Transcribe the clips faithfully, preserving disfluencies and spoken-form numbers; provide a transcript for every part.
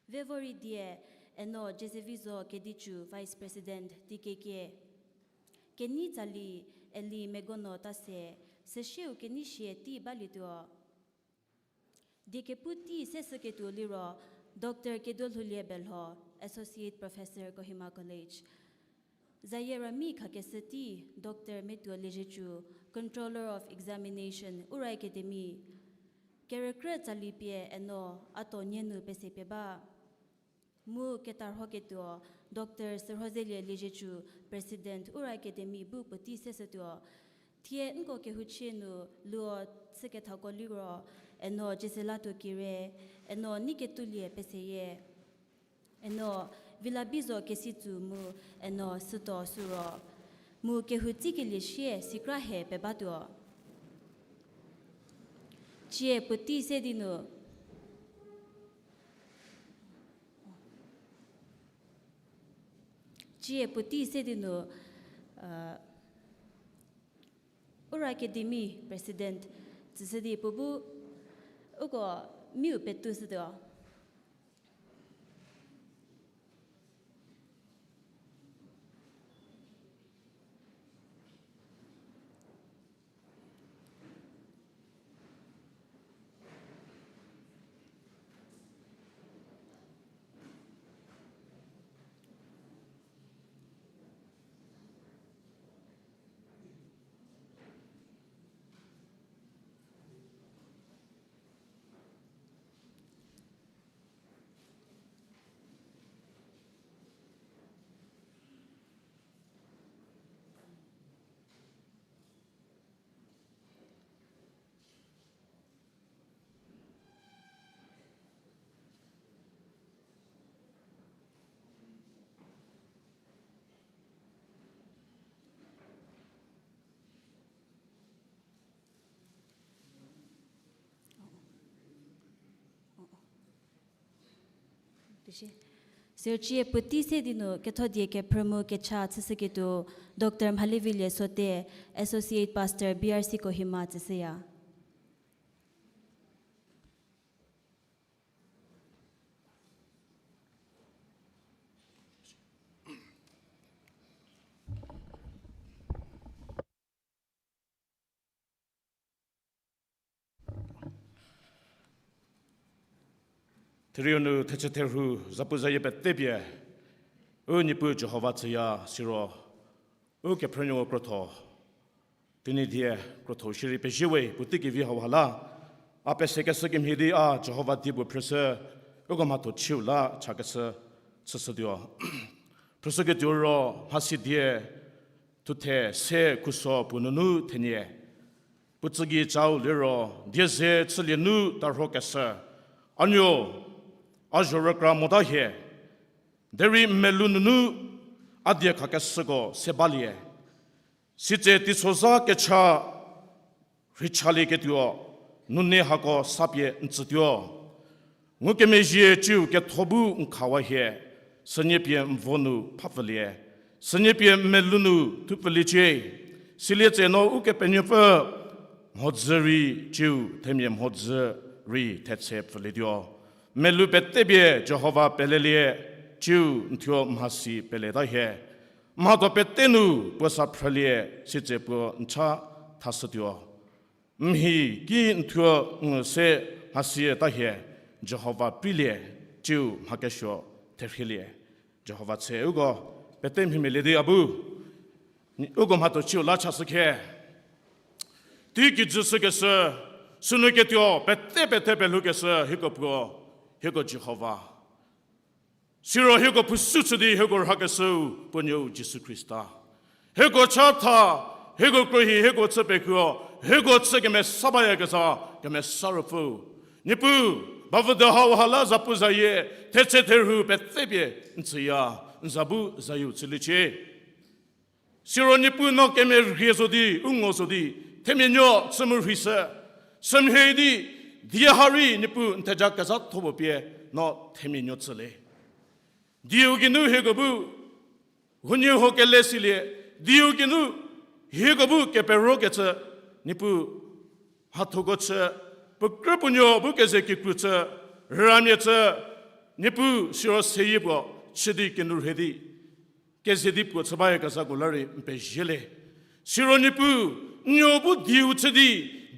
Vevo rei die, eno Jezevizo Kedichu Vice President T K K. Kenei tsali, Eli Megono Tase, süsieu kenei sie tei balietuo. Die kepu tei seshüketuo liro, Doctor Keduolhoulie Belho, Associate Professor, Kohima College. Zayie rami khakeshü tei, Doctor Metuo Liezietsu, Controller of Examination, Ura Academy. Kerükrü tsali pie eno Ato Nie nu pese pie ba. Mu ketarhoketuo, Doctor Sürhozelie Liezietsu, President, Ura Academy bu puotei seshütuo. Thie nko kehouchie nu luo chükethako liro, eno Jeselatuo Kire, eno Neiketulie Peseyie, eno Vilabizo Kesitsu mu eno Süto Suro, mu kehou tsikelie sie sikra he pebatuo. Cie puotei se di nu. Cie puotei se di nu, uh, Ura Academy President tsüshü di puo bu uko miu petushütuo. Sücie puotei se di nu kethodie kephrü mu kecha chüshüketuo Doctor Mhalevilie Sote, Associate Pastor, B R C Kohima tsüshüya. Therieu nu thetse therhu zapu zayie pete pie, u Niepuu Jihova tsüya siro, u kephrünuoko krotho, Tenyidie krotho shierei pezie we, puotei kevi hauha la a pesekeshü kemhie di a Jihova die puo phrüshü, uko mhatho chiu la chakeshü chüshütuo. Phrüshüketuo ro mhasi die thuthe se khuso puo nunu thenie. Puo tsügei chau liro, die ze chülie nu tarhokeshü. A nuo, a zho rükra mota hie. Derei melou nunu a die khakeshüko se balie. Sitse teisozha kecha rhichalieketuo, nune hako sapie n tsütuo. Ngukemezhie ciu ketho bu n khawa hie, sünie pie n vo nu phapfülie, sünie pie n melou nu thupfüliecie, silie tse no Ukepenuopfü mhodzü rei ciu themia mhodzü rei thetse pfülietuo. Melou pete pie Jihova pelelie, ciu n thuo mhasi peleta hie. Mhatho pete nu puo sa phrülie, sitse puo n cha thashütuo. Mhi ki n thuo ngu se mhasieta hie, Jihova preilie, ciu mha kesuo therhielie. Jihova tshe uko pete mhimelie di a bu, uko mhatho ciu la chashü khe. Tei kijü shükeshü, sünu ketuo pete pete pelhoukeshü hieko puo, hieko Jihova. Siro hieko phushü chü di hieko rhakeshüu puo nuou Jisu Khrista. Hieko chatha, hieko krohi, hieko chü pekuo, hieko chü kemesa bayakezha, Kemesa Ruopfüu. Niepuu, bavüdo hauha la zapu zayie, thetse therhu pete pie n tsüya, n za bu zayieu chüliecie. Siro Niepuu no kemerie zo di, u ngo zo di, themia nuo chü mu rheishü, sümhie di, die ha rei Niepuu n theja kezhatho puo pie no themia nuo chülie. Dieu geinu hieko bu huoniehuo kele silie, dieu geinu hieko bu keperokecü, Niepuu mhathoko chü, puo krü puo nuo bu keze kikru chü, ramia chü, Niepuu siro seyie puo chü di kenourhei di, keze di puo chü bayakezhako la rei n pezie le. Siro Niepuu, n nuo bu dieu chü di,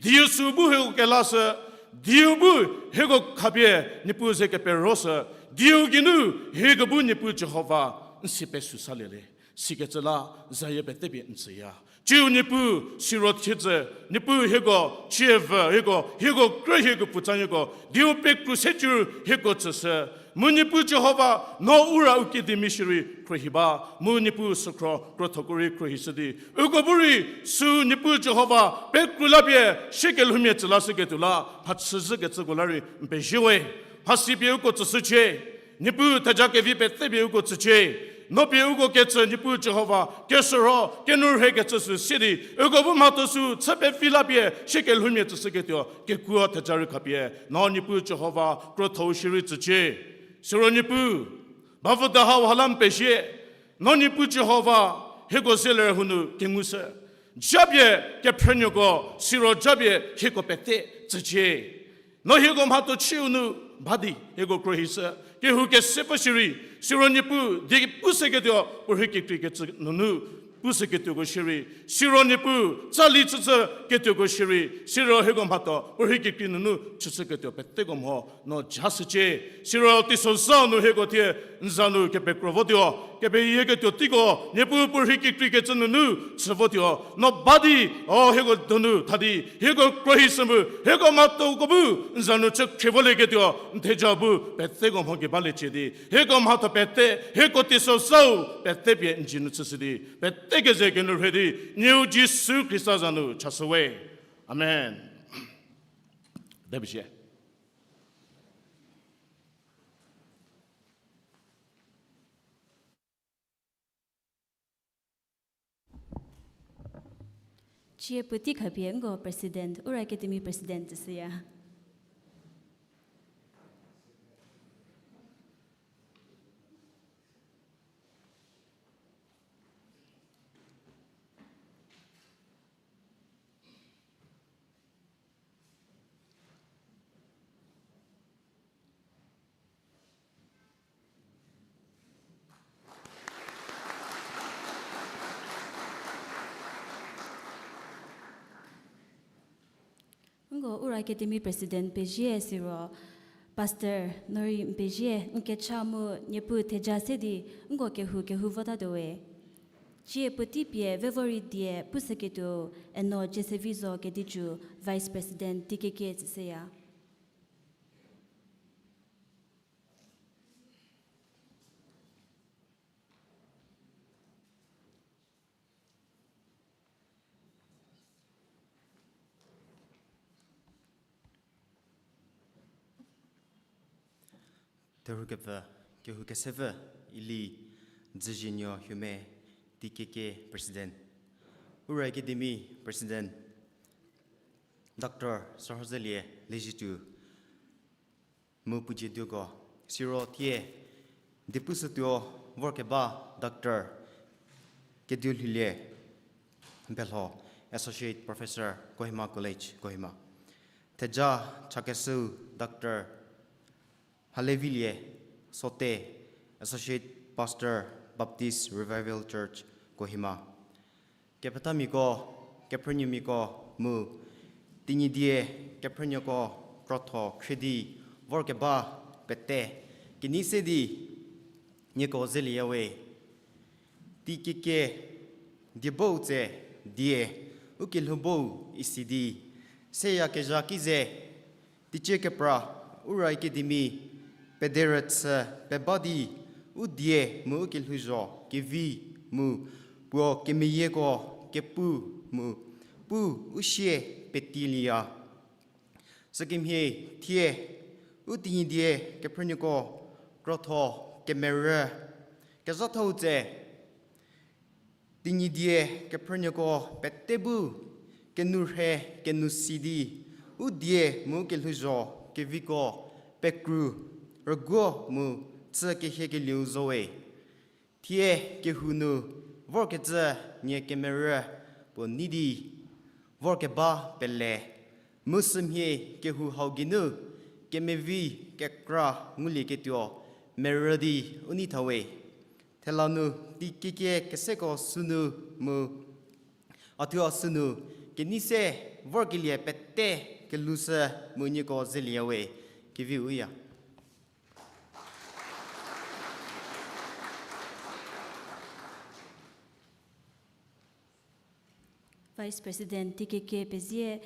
dieu süu bu hieko kelashü, dieu bu hieko khapie Niepuu ze keperoshü, dieu geinu hieko bu Niepuu Jihova n si pesuo salie le. Sikecü la zayie petepie n tsüya. Tsiu Niepuu siro thiedzü, Niepuu hieko chievü hieko, hieko krü hieko pfutsanuoko, dieu pekru se cü hieko tsüshü. Mu Niepuu Jihova, no u ra u kedimia shierei khruohi ba, mu Niepuu sükhro krothoko rei khruohishü di, uko bu rei sü Niepuu Jihova pekru la pie shie kelhoumia tsü lashüketuo la mhachüzhükecüko la rei n pezie we. Mhasi pie uko tsüshücie. Niepuu theja kevi petepie uko tsücie. No pie uko ketsü Niepuu Jihova, kesürho, kenourheikecü sü sie di, uko bu mhatho sü chü pevi la pie shie kelhoumia tsüshüketuo, kekuo theja rei khapie no Niepuu Jihova krotho-u shierei tsücie. Siro Niepuu, bavü daha hau ha la n pezie, no Niepuu Jihova, hieko zeler hanu kengushü. Japie kephrünuoko, siro japie hieko pete tsücie. No hieko mhatho chüu nu ba di hieko khruohishü, kehou kesepfü shierei, siro Niepuu die pushüketuo puorhei kekreikecü nunu pushüketuoko shierei, siro Niepuu tsali chüchüketuoko shierei, siro hieko mhatho puorhei kekrei nunu chüshüketuo peteko mho no jashücie. Siro teisozha nu hieko thie n za nu kepekro votuo, kepeyieketuo teiko Niepuu puorhei kekreikecü nunu chü votuo, no ba di, o hieko donu tha di hieko khruohishü mu hieko mhathoko bu n za nu chü khrie volieketuo n theja bu peteko mho ki baliecie di, hieko mhatho pete, hieko teisozhau pete pie n dzie nu chüshü di, pete keze kenourhei di, Nieu Jisu Khrista za nu chashü we. Amen. David sie. Cie puotei khapie nko President, Ura Academy President tsüshüya. Nko Ura Academy President pezie siro, Pastor no rei n pezie, n kecha mu Niepuu theja se di nko kehou kehou votatuo we. Cie puotei pie vevo rei die pushüketuo, eno Jiesevizo Kedicü, Vice President, T K K tsüshüya. Terhükepfü, kehou kesepfü, Eli Dzüzhienuo Hume, T K K President, Ura Academy President, Doctor Sürhozelie Liezietsu, mu puo zieduoko, siro thie diepushütuo vorkeba Doctor Kediolhoulie Belho, Associate Professor, Kohima College, Kohima. Theja chakeshüu Doctor Halevilie Sote, Associate Pastor, Baptist Revival Church, Kohima. Kepethamiako, kephrünuomiako mu Tenyidie kephrünuoko krotho khrie di vorkeba pete kenei se di nieko zelieyawe. Teikeke diebou tse die, ukelhoubou isi di seyakezha ki ze, teicie kepra Ura Academy pederüchü peba di, u die mu ukelhouzho kevi mu puo kemeyieko kepu mu pu u sie petilieya. Sükemhie thie u Tenyidie kephrünuoko krotho kemerü kezhathou tse, Tenyidie kephrünuoko pete bu kenou rhe kenou si di, u die mu kelhouzho keviko pekru rüguo mu chü kehiekelieu zowe. Thie kehou nu vorkecü nie kemerü puo nei di vorkeba pele, mu sümhie kehou hau geinu kemevi kekra ngulieketuo merü di u nei thawe. Thela nu tikekie keseko sünu mu a thuo sünu kenei se vorkelie pete kelhou sü mu nieko zelieyawe. Keviu ya. Vice President T K K pezie,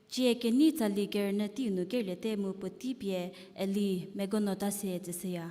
cie kenei tsali kerünyü teiu nu kerlie te mu puotei pie Eli Megonota se tsüshüya.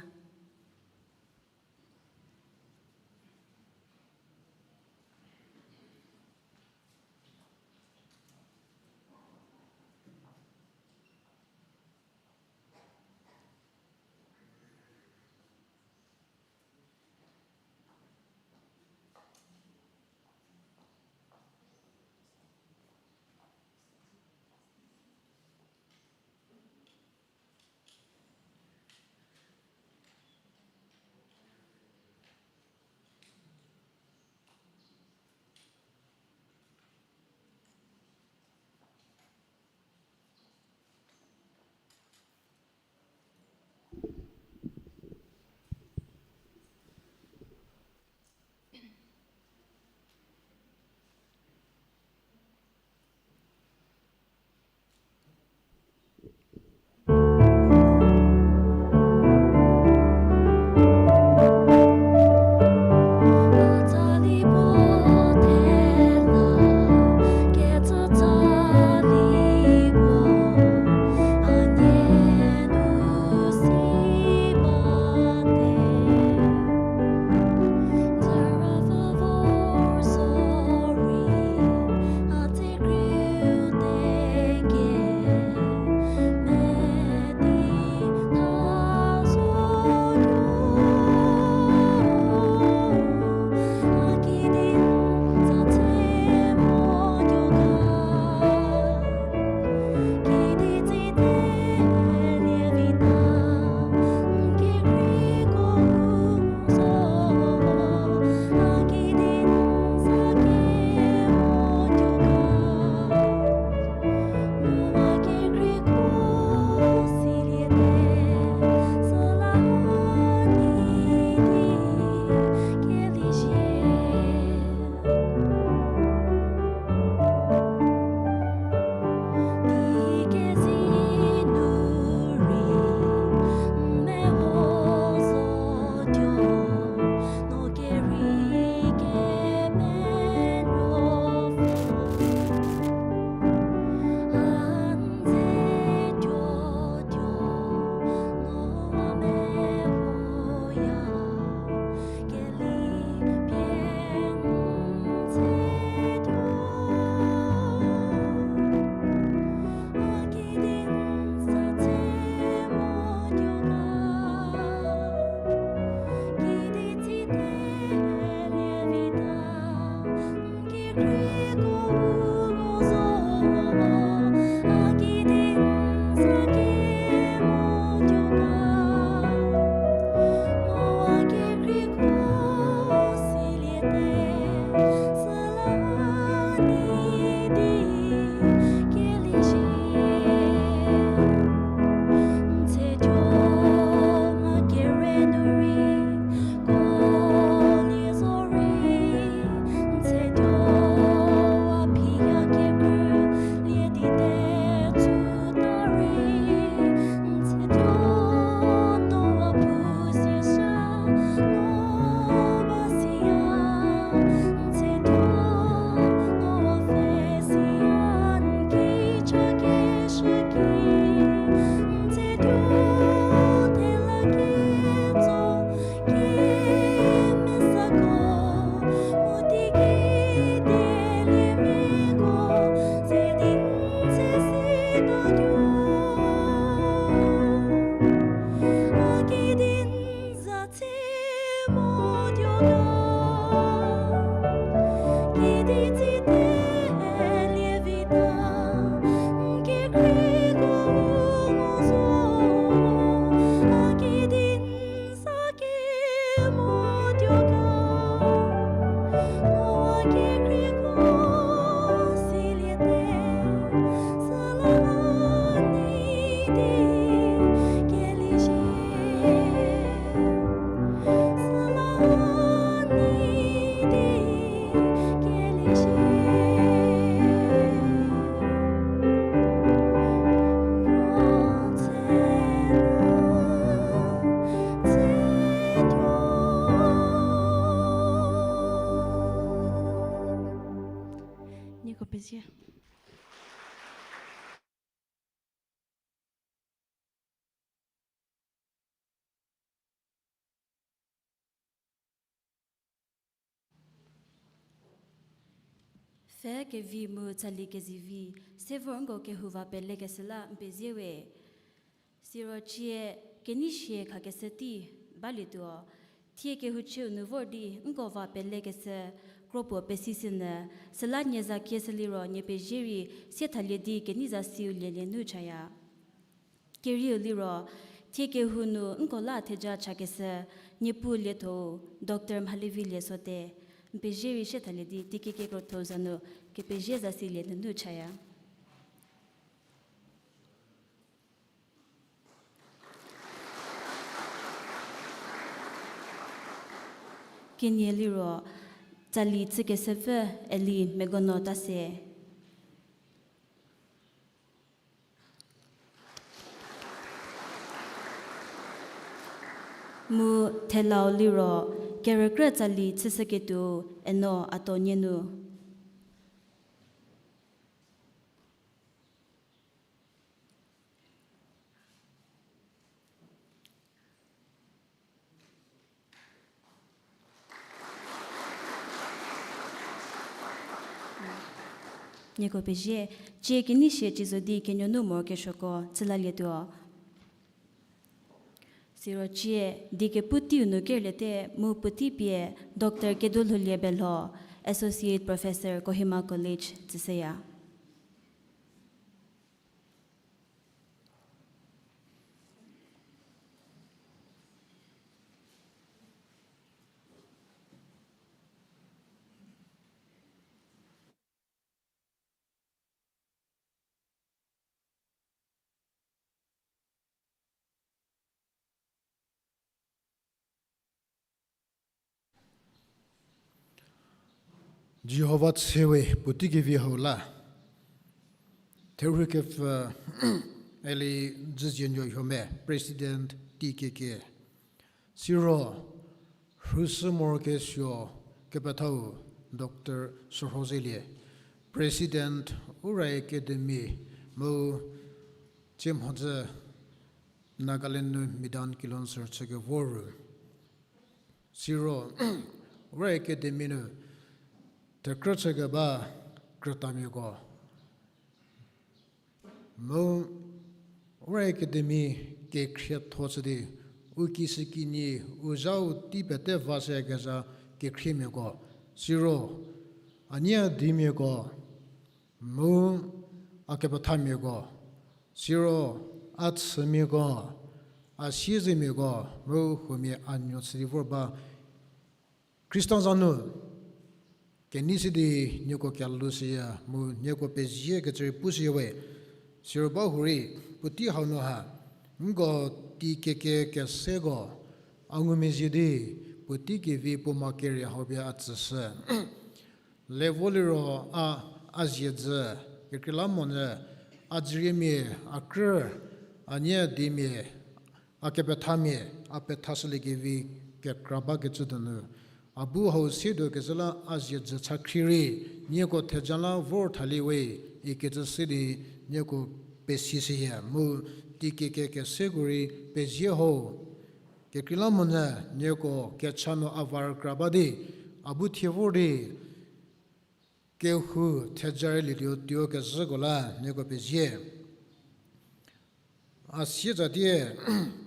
Pe kevi mu tsali kezivi, se vor nko kehou va pelekeshü la n pezie we. Siro cie kenei shie khakeshü tei balietuo, thie kehouchieu nu vor di nko va pelekeshü kropuo pesishünyü, süla nie za kieshü liro nie pezie rei sie thalie di kenei za siu lielie nu chaya. Kerieu liro, thie kehou nu nko la theja chakeshü, Niepuu lietho-u, Doctor Mhalevi Liesote, n pezie rei sie thalie di teiki kekrotho za nu, kepezie zasi lie nunu chaya. Kenie liro, tsali chükeshüpfü Eli Megono Tase. Mu thelau liro, kerükrü tsali chüshüketuo Eno Atonienu. Nieko pezie, cie kenei shie ci zo di kenuonu morokesuoko chülalietuo. Siro cie, die kepu teiu nu kerliete mu puotei pie Doctor Kedoulhoulie Belho, Associate Professor, Kohima College, tsüshüya. Jihova tsewe puotei kevi hau la. Therhukepfü Eli Dzüzienuo Hiome, President T K K. Siro, rhusü morokesuo kepethau Doctor Shürhozelie, President Ura Academy, mu tsiemhodzü Nagaland nu Midan Kilonser chükevor ru. Siro, Ura Academy nu thekrü chükeba krütamiako mu Ura Academy kekhrietho chü di, u kishükinyi, u zhau tei pete va seyakezha kekhriemiako, siro, a nie a dimiako, mu a kepethamiako, siro, a chümiako, a siezemiako, mu huomia a nuo chü di vor ba Khrista za nu kenei si di nieko kelhou shüya mu nieko pezie kecü rei pushüya we. Siro ba hurei, puotei hau nu ha, nko T K K keseko, a ngumezhie di, puotei kevi puo ma kere hau pie a tsüshü. Le vo liro a, a zie dzü, kekreilamonyü, a dzüriemia, a krü, a nie a dimia, a kepethamia, a pethashüliekevi kekra bakecü donu, a bu hau sietuo kezhü la a zie dzü chakhrie rei, nieko theja la vor thalie we, ikecü se di nieko pesishüya mu T K K keseko rei pezie ho. Kekreilamonyü nieko kecha nu a va rükra ba di, a bu thie vor di, kehou theja rei lietuo tuo kezhüko la nieko pezie. A sietsatie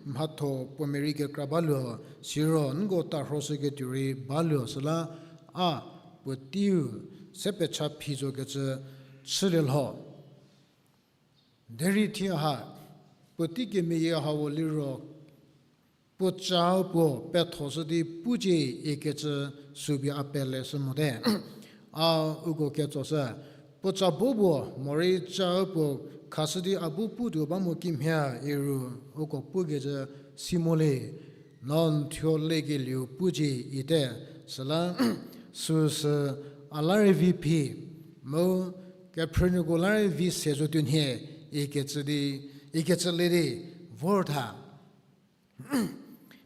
mhatho puo merei kekra baluo, siro nko tarhoshüketuo rei baluo süla a puoteiu se pecha phi zokecü chülie lho. Derei thie ha, puotei kemeyie hau liro, puo ca puo pethoshü di pucie ikecü sübi a peleshü mote. A uko ketsoshü, puo ca bo puo morei ca puo khashü di a bu putuo ba mo kimhie iru uko pukecü si mo le, no n thuo lekelieu pucie ite, süla süsü a la rei vi phi, mu kephrünuoko la rei vi se zotuo nhie ikecü di, ikecü le di vor tha.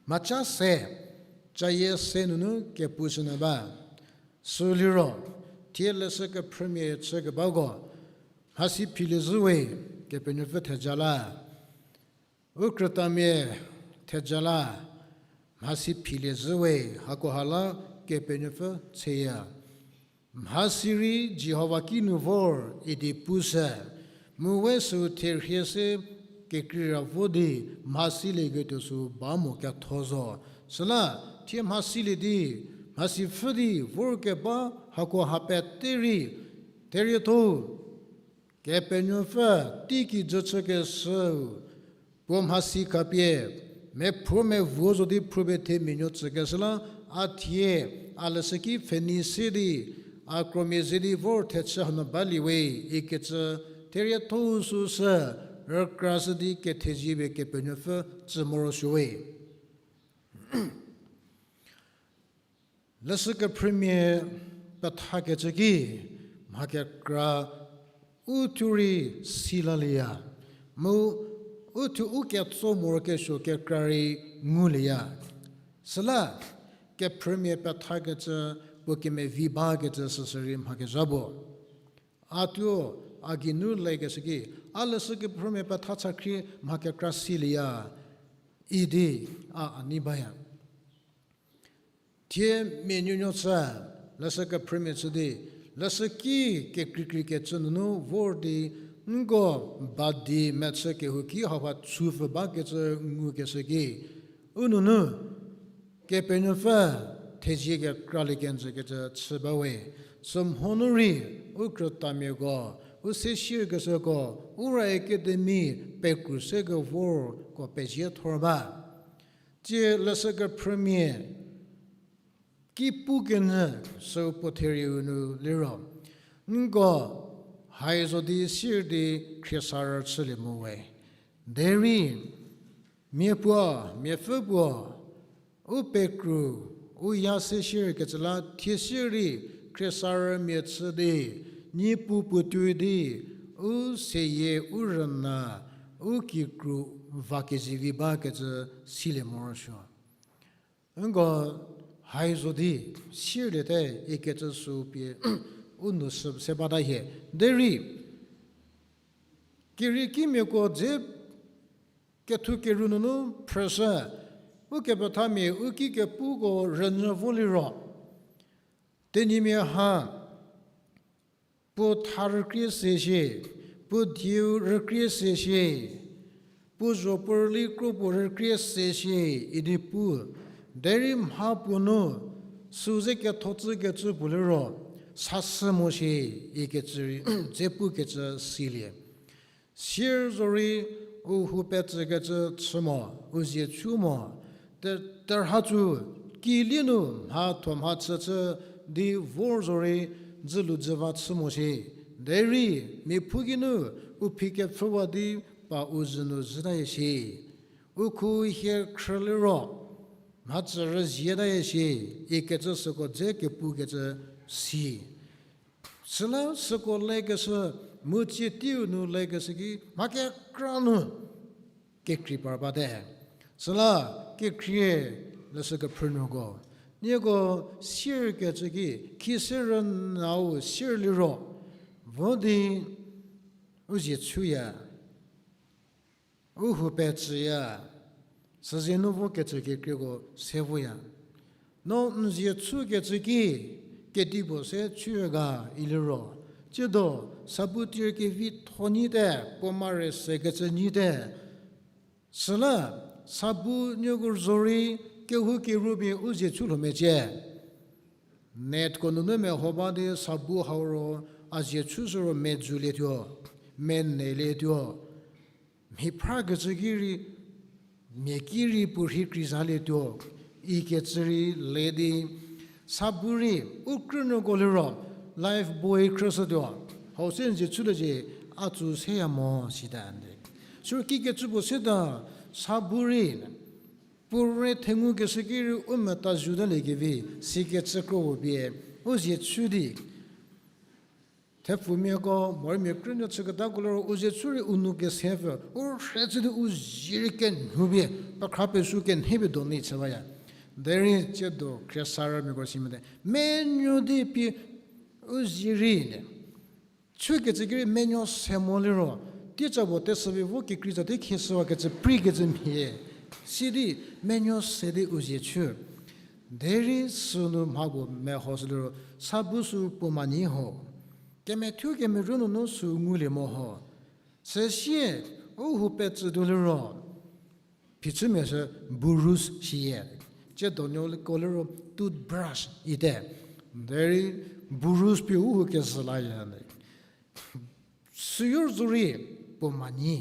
Mhaca se, cayie se nunu kepushünyü ba. Sü liro, thie leshü kephrümia chükebako, mhasi philie zhü we, Kepenuopfü theja la. U krütamia theja la, mhasi philie zhü we, hakoha la Kepenuopfü theja. Mhasi rei Jihova kinu vor idi pushü, mu we süu therhie se kekreira vo di mhasilieketuo sü ba mo ketho zo. Süla thie mhasilie di, mhasi pfhü di vorkeba hako ha pete rei, therietho-u Kepenuopfü teiki jüchükeshüu puo mhasi khapie, mephruo mevuo zo di phrube themia nuo tsükeshü la, a thie, a leshüki pfheni se di, a kromia ze di vor thechü hanu balie we, ikecü, therietho-u süsü, rükrashü di kethezie pie Kepenuopfü tsü morosuo we. Leshü kephrümia pethakecü ki, mha kekra u thuo rei si lalieya, mu u thuo u ketso morokesuo kekra rei ngulieya. Süla, kephrümia pethakecü, puo kemevi bakecü süsü rei mha kezha puo. A thuo, a geinu lekeshü ki, a leshü kephrümia petha chakhrie mha kekra silieya, idi a a nei baya. Thie mia nuonuo chü, leshü kephrümia chü di, leshüki kekreikrei kecü nunu vor di, nko ba di mechü kehouki hauha chüpfü bakecü ngukeshü ki, u nunu, Kepenuopfü thezie kekralie kenjü kecü chü ba we, sümhonu rei, u krütamiako, u se sierkeshüko, Ura Academy pekru se kevorko pezie thor ba. Tsie leshü kephrümia ki pukenyü süu puo therieu nu liro, nko hai zo di sier di khriesarü chülie mo we. Derei, mia puo, miapfü puo, u pekru, u ya se sierkecü la thie sier di khriesarümia chü di, niepu puotuo di, u seyie u rüna, u kikru va kezivi bakecü silie morosuo. Nko hai zo di sierliete ikecü sü pie u nou sü se bata hie. Derei, keriekimiako dze kethu keru nunu phrüshü, ukepethamia u ki kepuko rünyü vo liro, Tenyimia ha, puo tha rükrie se shie, puo dieu rükrie se shie, puo zho puo rüli kro puo rükrie se shie, idi pu, derei mha puo nu, süu ze ketho cükecü puo liro, sasü mo shie, ikecü rei, dze pukecü silie. Sier zorei u hou petsükecü chü mo, u zie chu mo, te-, terha tsu kilie nu mhatho mhachü chü di vor zorei dzülu dzüva chü mo shie, derei mia phou geinu u phi kepfhüwa di pa u zhü nu zhütaya shie. U khu hie khrü liro, mhacü rüzietaya shie, ikecü süko dze kepukecü si. Süla süko lekeshü, mu tsie teiu nu lekeshü ki, mha kekra nu kekrei par bate. Süla kekhrie leshü kephrünuoko, nieko sierkecü ki, khise rünau sier liro, vo di u zie chuya, u hou petsüya, süzie nu vo kecü kekrieko se voya. No n zie chukecü ki, kedipuo se chuya ga iliro, tsiedo, sabu tir kevitho nyite, puo mare sekecü nyite. Süla, sabu nieko zorei, kehoukeruopie u zie chu lho mecie. Netko nunu meho ba di sabu hau ro, a zie chu süro medzulietuo, menelietuo. Mhi phrakecü ki rei, mia ki rei puo rhi kreizalietuo, ikecü rei le di, sabu rei, u krünuoko liro, Lifebuoy khrüshütuo, hau se n zie chuliecie, a tsü seya mo sita nde. Siro kikecü puo seta, sabu rei, puo re thengukeshü ki rei u meta zhütaliekevi, sikecü kro puo pie, u zie chu di. Thepfumiako, morei mia krünuo chüketako liro u zie chu rei u nou kesepfü, u rhecü di u zie rei kenhupie, pekhra pesu kenhepie doni chü baya. Derei tsiedo khriesarümiako si mote. Menuo di pie u zie rei ne. Chükecü ki rei menuo se mo liro, teica puo tesüpie vo kekrei tsa di khieshüwakecü preikecü mhie. Sidi menuo se di u zie chu. Derei sünu mhapuo meho sü liro, sa bu sü puo manyü ho. Kemethuo kemerü nunu sü ngulie mo ho. Süsie, u hou petsü tuo liro, phichümia sü brush shie. Tsie donuoko liro toothbrush ite. Derei brush pie u hou kezhü la ya. Süu zorei puo manyü.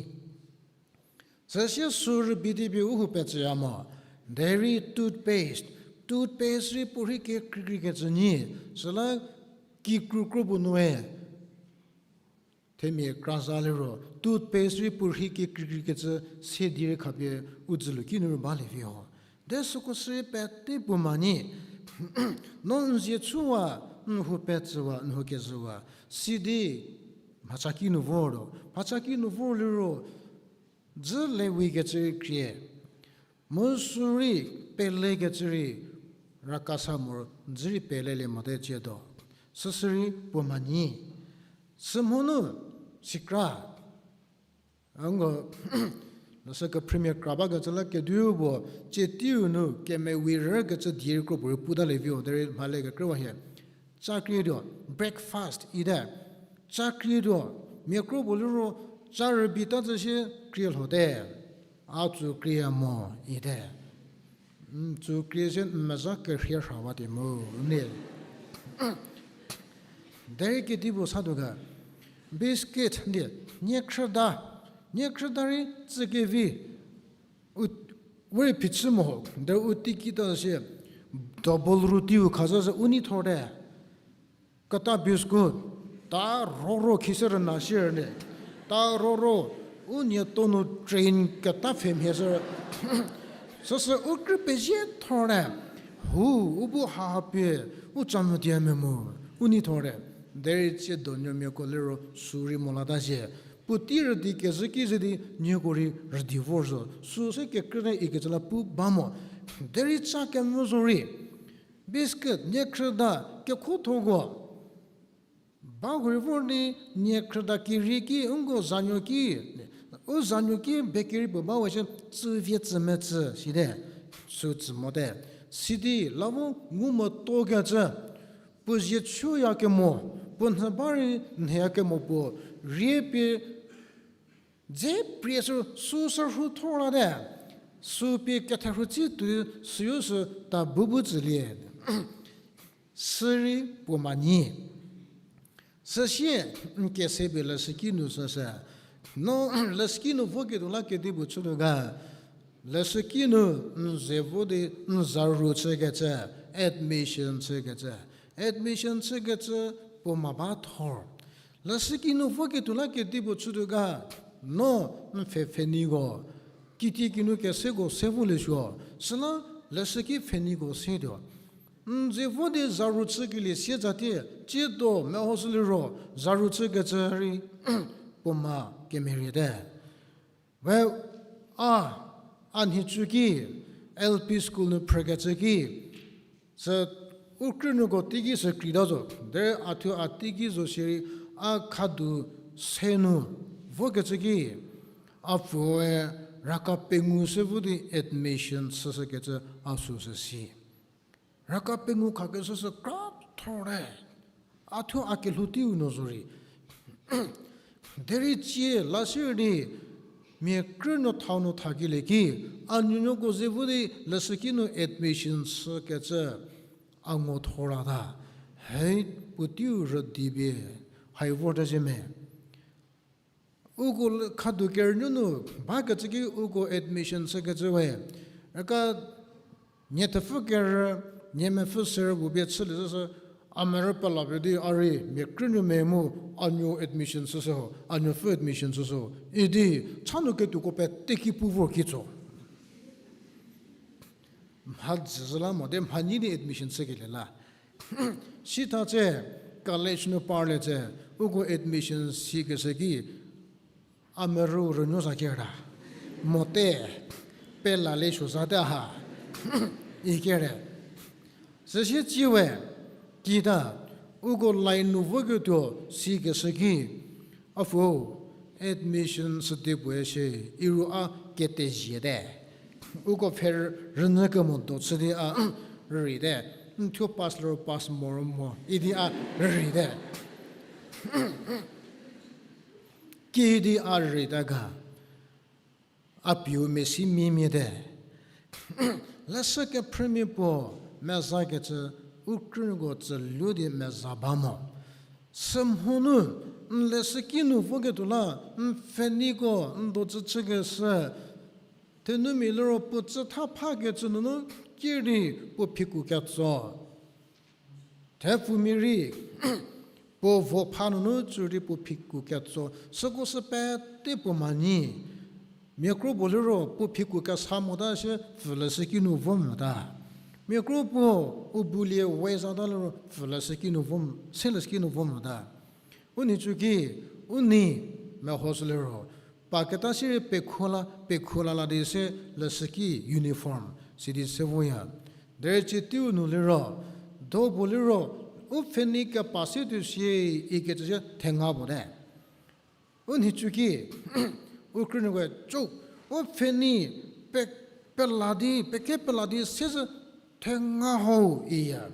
Süsie sü rübei di pie u hou petsüya mo. Derei toothpaste. Toothpaste rei puorhi kekreikreikecü nyi. Süla kikru kro puo nue. Themia kra za liro, toothpaste rei puorhi kekreikreikecü se di rei khapie u dzülu kinu rei balie vi ho. De süko sü pete puo manyü. No n zie chüwa, n hou petsüwa, n hou kezhüwa. Sidi, mhachaki nu vor ro. Mhachaki nu vor liro, dzü lewi kecü rei krie. Mu sü rei pelekecü rei rakasa mo dzü rei pelelie mote ciedo. Süsü rei puo manyü. Sümhonu sikra. Ango, lashü kephrümia kra bakecü la kediu puo, tsie teiu nu kemewi rükecü die rei kro puo rei puta levi ho, derei mhale kekrüwa hie. Ca krietuo, breakfast ite. Ca krietuo, mia kro puo liro, ca rübei ta zü sie krie lhote. A tsü krie mo ite. N tsü krie sie n meza kerhie rhawa tie mu, n die. Derei kedipuo satuo ga, biscuit n die, niekhrüda, niekhrüda rei tsükevi, u, we rei phichü mo ho, derei u teiki ta sie, double roti u khaza se u nei thorte. Keta biscuit, ta roro khise rüna shie rüne, ta roro, u nie tonu train keta pfhemhie sü, süsü u krü pezie thorte, hu, u bu ha pie, u ca nu dia me mu, u nei thorte, derei tsie donuomiako liro sü rei mo lata sie, puotei rüdi kezhü ki ze di nieko rei rüdi vor zo, sü se kekrüte ikecü la pu ba mo, derei ca kemvü zorei, biscuit, niekhrüda, kekhothoko. Ba hurei vor di niekhrüda keri ki, nko zanuo ki, u zanuo ki bakery puo ba we shie tsüvie tsü metsü site, sü tsü mote. Sidi la vo ngu moto kecü, puo zie chüyakemo, puo nhü ba rei nhüyakemo puo, rie pie dze prie sü, sü sü rhu thor late, sü pie ketherhu tsi tuoi süu sü ta bu bu tsülie. Sü rei puo manyü. Süsie n kese pie leshüki nu süsü. No leshüki nu voketuo la kedipuo chütuo ga. Leshüki nu n ze vo di n zaru chükecü, admission chükecü. Admission chükecü puo ma ba thor. Leshüki nu voketuo la kedipuo chütuo ga. No n pfhe pfheneiko, kitiekinu keseko se volie suo. Süla leshüki pfheneiko setuo. N ze vo di zaru chükelie sie zatie, tsiedo mehoshü liro, zaru chükecü rei puo ma kemeriete. We a, a nhicu ki, L P school nu phrükecü ki, sü u krünuoko teiki sü krita zo, derei a thuo a teiki zo shierei a khadu se nu vokecü ki, a pfuoe raka pengou se vo di admission chüshükecü a süsü si. Raka pengou khakeshü sü kra thorte. A thuo a kelhou teiu nu zorei. Derei tsie la sirei di, mia krünuo thau nu thakelie ki, a nuonuoko ze vo di leshüki nu admission chükecü, a ngo thor lata. Hei, puoteiu rüdi pie, hai vorte zhie me. Uko khadu kerünuo nu bakecü ki uko admission chükecü we. Raka nie thepfü kerü, nie mepfü serü puo pie chülie zhü sü, a merü pela pie di a rei mia krünuo me mu, a nuo admission chüshü ho, a nuopfü admission chüshü ho idi, cha nu ketuoko pete ki pu vor kitso. Mha dzü zhü la mo de mha nyi di admission chükelie la. Sitha tse, college nu parlie tse, uko admission sikeshü ki, a merü rünuo za kerta. Mote, pela le suo zate ha. Ikere. Süsie tsie we, kita, uko line nu voketuo sikeshü ki, a pfuo, admission chü di puoe shie, iru a keteziete. Uko pfhe rünyü kemo do chü di a, rüreite. N thuo pass liro pass moro mo idi a rüreite. Kidi a rüreita ga. A pieu mesi mimie te. Leshü kephrümia puo mezakecü u krünuoko tsülu di meza ba mo. Sümhonu, n leshüki nu voketuo la, n pfheniko n do tsü chükeshü, thenumia liro puo tsütha phakecü nunu ki rei puo phiku ketso. Thepfumia rei puo vo pha nunu tsü rei puo phiku ketso, süko sü pete puo mhanyi. Mia kro puo liro puo phiku kesa mota sie pfü leshüki nu vo mota. Mia kro puo u bulie we zata liro pfü leshüki nu vo, se leshüki nu vo mota. U nhicuki, u nei mehoshü liro, pa keta sirei pekhola, pekhola la di se leshüki uniform sidi se voya. Derei cie teiu nu liro, do puo liro, u pfhenei kepa se tuo sie ikecü sie thenga puo te. U nhicuki, u krünuokoe co, u pfhenei pe, pela di, pekhe pela di se sü thenga ho iya.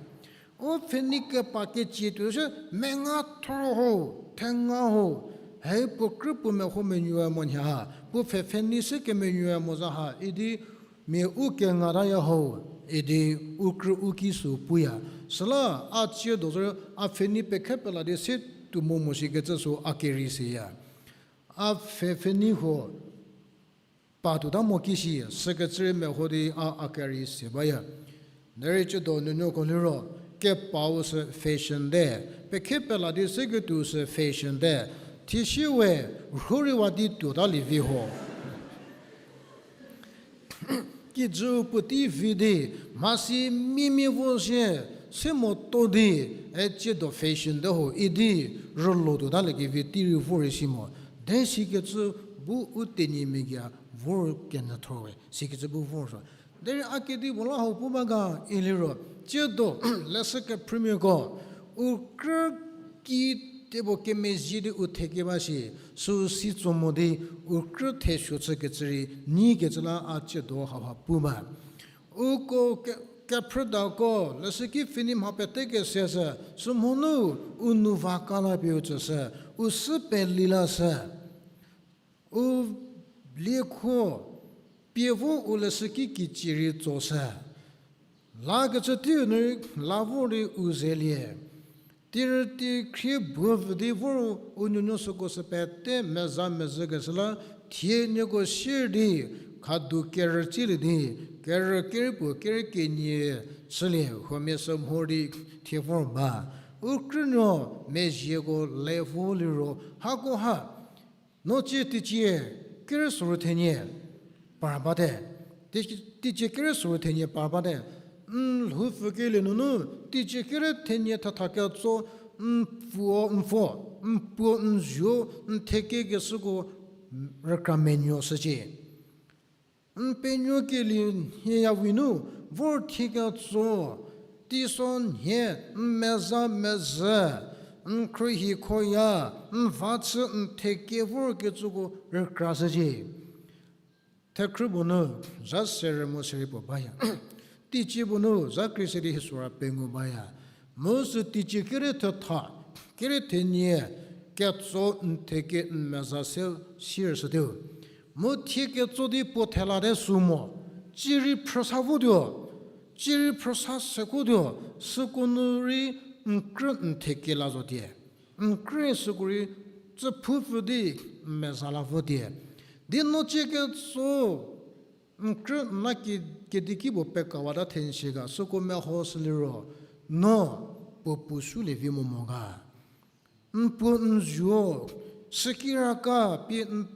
U pfhenei kepa kecie tuo se menga thor ho, thenga ho. Hei puo krü puo meho menuoya mo nhie ha, puo pfhe pfhenei se kemenuoya mo za ha idi mia u kengataya ho, idi u krü u ki sü puya. Süla a tsiedo zo a pfhenei pekhe pela di se tuo mo mo shikecü sü a kerei seya. A pfhe pfhenei huo pa tuota mo ki shi, sükecü rei meho di a a kerei se baya. Derei tsiedo nuonuoko liro, kepau sü fashion te, pekhe pela di seketuo sü fashion te, thiesie we rhorei wa di tuota lievi ho. Kijü puotei vi di, mhasi mimie vo sie, se moto di, e tsiedo fashion te ho idi, rülo tuotaliekevi tei rei vor rei si mo. Derei sikecü bu u tenyimia gei a vor kenyüthor we, sikecü bu vor so. Derei a kedipuo la hau pu ba ga iliro, tsiedo leshü kephrümiako, u krü ki tebo kemezhie di u thekeba shi, süu si tso mo di u krü thesuo chükecü rei nyikecü la a tsiedo hauha pu ba. Uko ke, kephrüdako leshüki pfheni mha pete kese sü, sümhonu u nou va ka la pie u tsüshü, u sü peli la shü. U liekhuo pie vo u leshüki kicie rei tsoshü. Lakecü teiu nu rei la vor di u zelie. Tirüti khrie buo vü di vor u nuonuo süko sü pete meza mezhükeshü la thie nieko sier di khadu kerü tsielie di, kerü kerei puo kerei kenie chülie huomia sü mhor di thie vor ba. U krünuo mezhieko le vo liro hako ha, no cie teicie kerei soru thenie par bate. Tei, teicie kerei soru thenie par bate. N lhoupfükelie nunu teicie kerei thenie thatha ketso n pfuo n pfuo, n puo n zuo, n thekekeshüko rükra menuo shücie. N penuokelie nhie ya vinu vor thie ketso, teiso nhie n meza mezhü, n khruohi khoya, n va chü n theke vorkecüko rükra shücie. Thekhrü puo nu zha serü mu serei puo baya. Teicie puo nu zha kri se di hie sora pengou baya. Mu sü teicie kerei thetha, kerei thenie ketso n theke n meza se sier shütuo. Mu thie ketso di puo thela te sü mo, cie rei phrüsa votuo, cie rei phrüsa sekuotuo, süko nu rei n krü n theke la zotie. N krü süko rei tsüphupfü di n meza la votie. Di no cie ketso n krü n la ki, kediki puo pekawata thenshie ga süko mehoshü liro, no puo puo sulie vi mo mo ga. N puo n zuo, sükiraka pie n,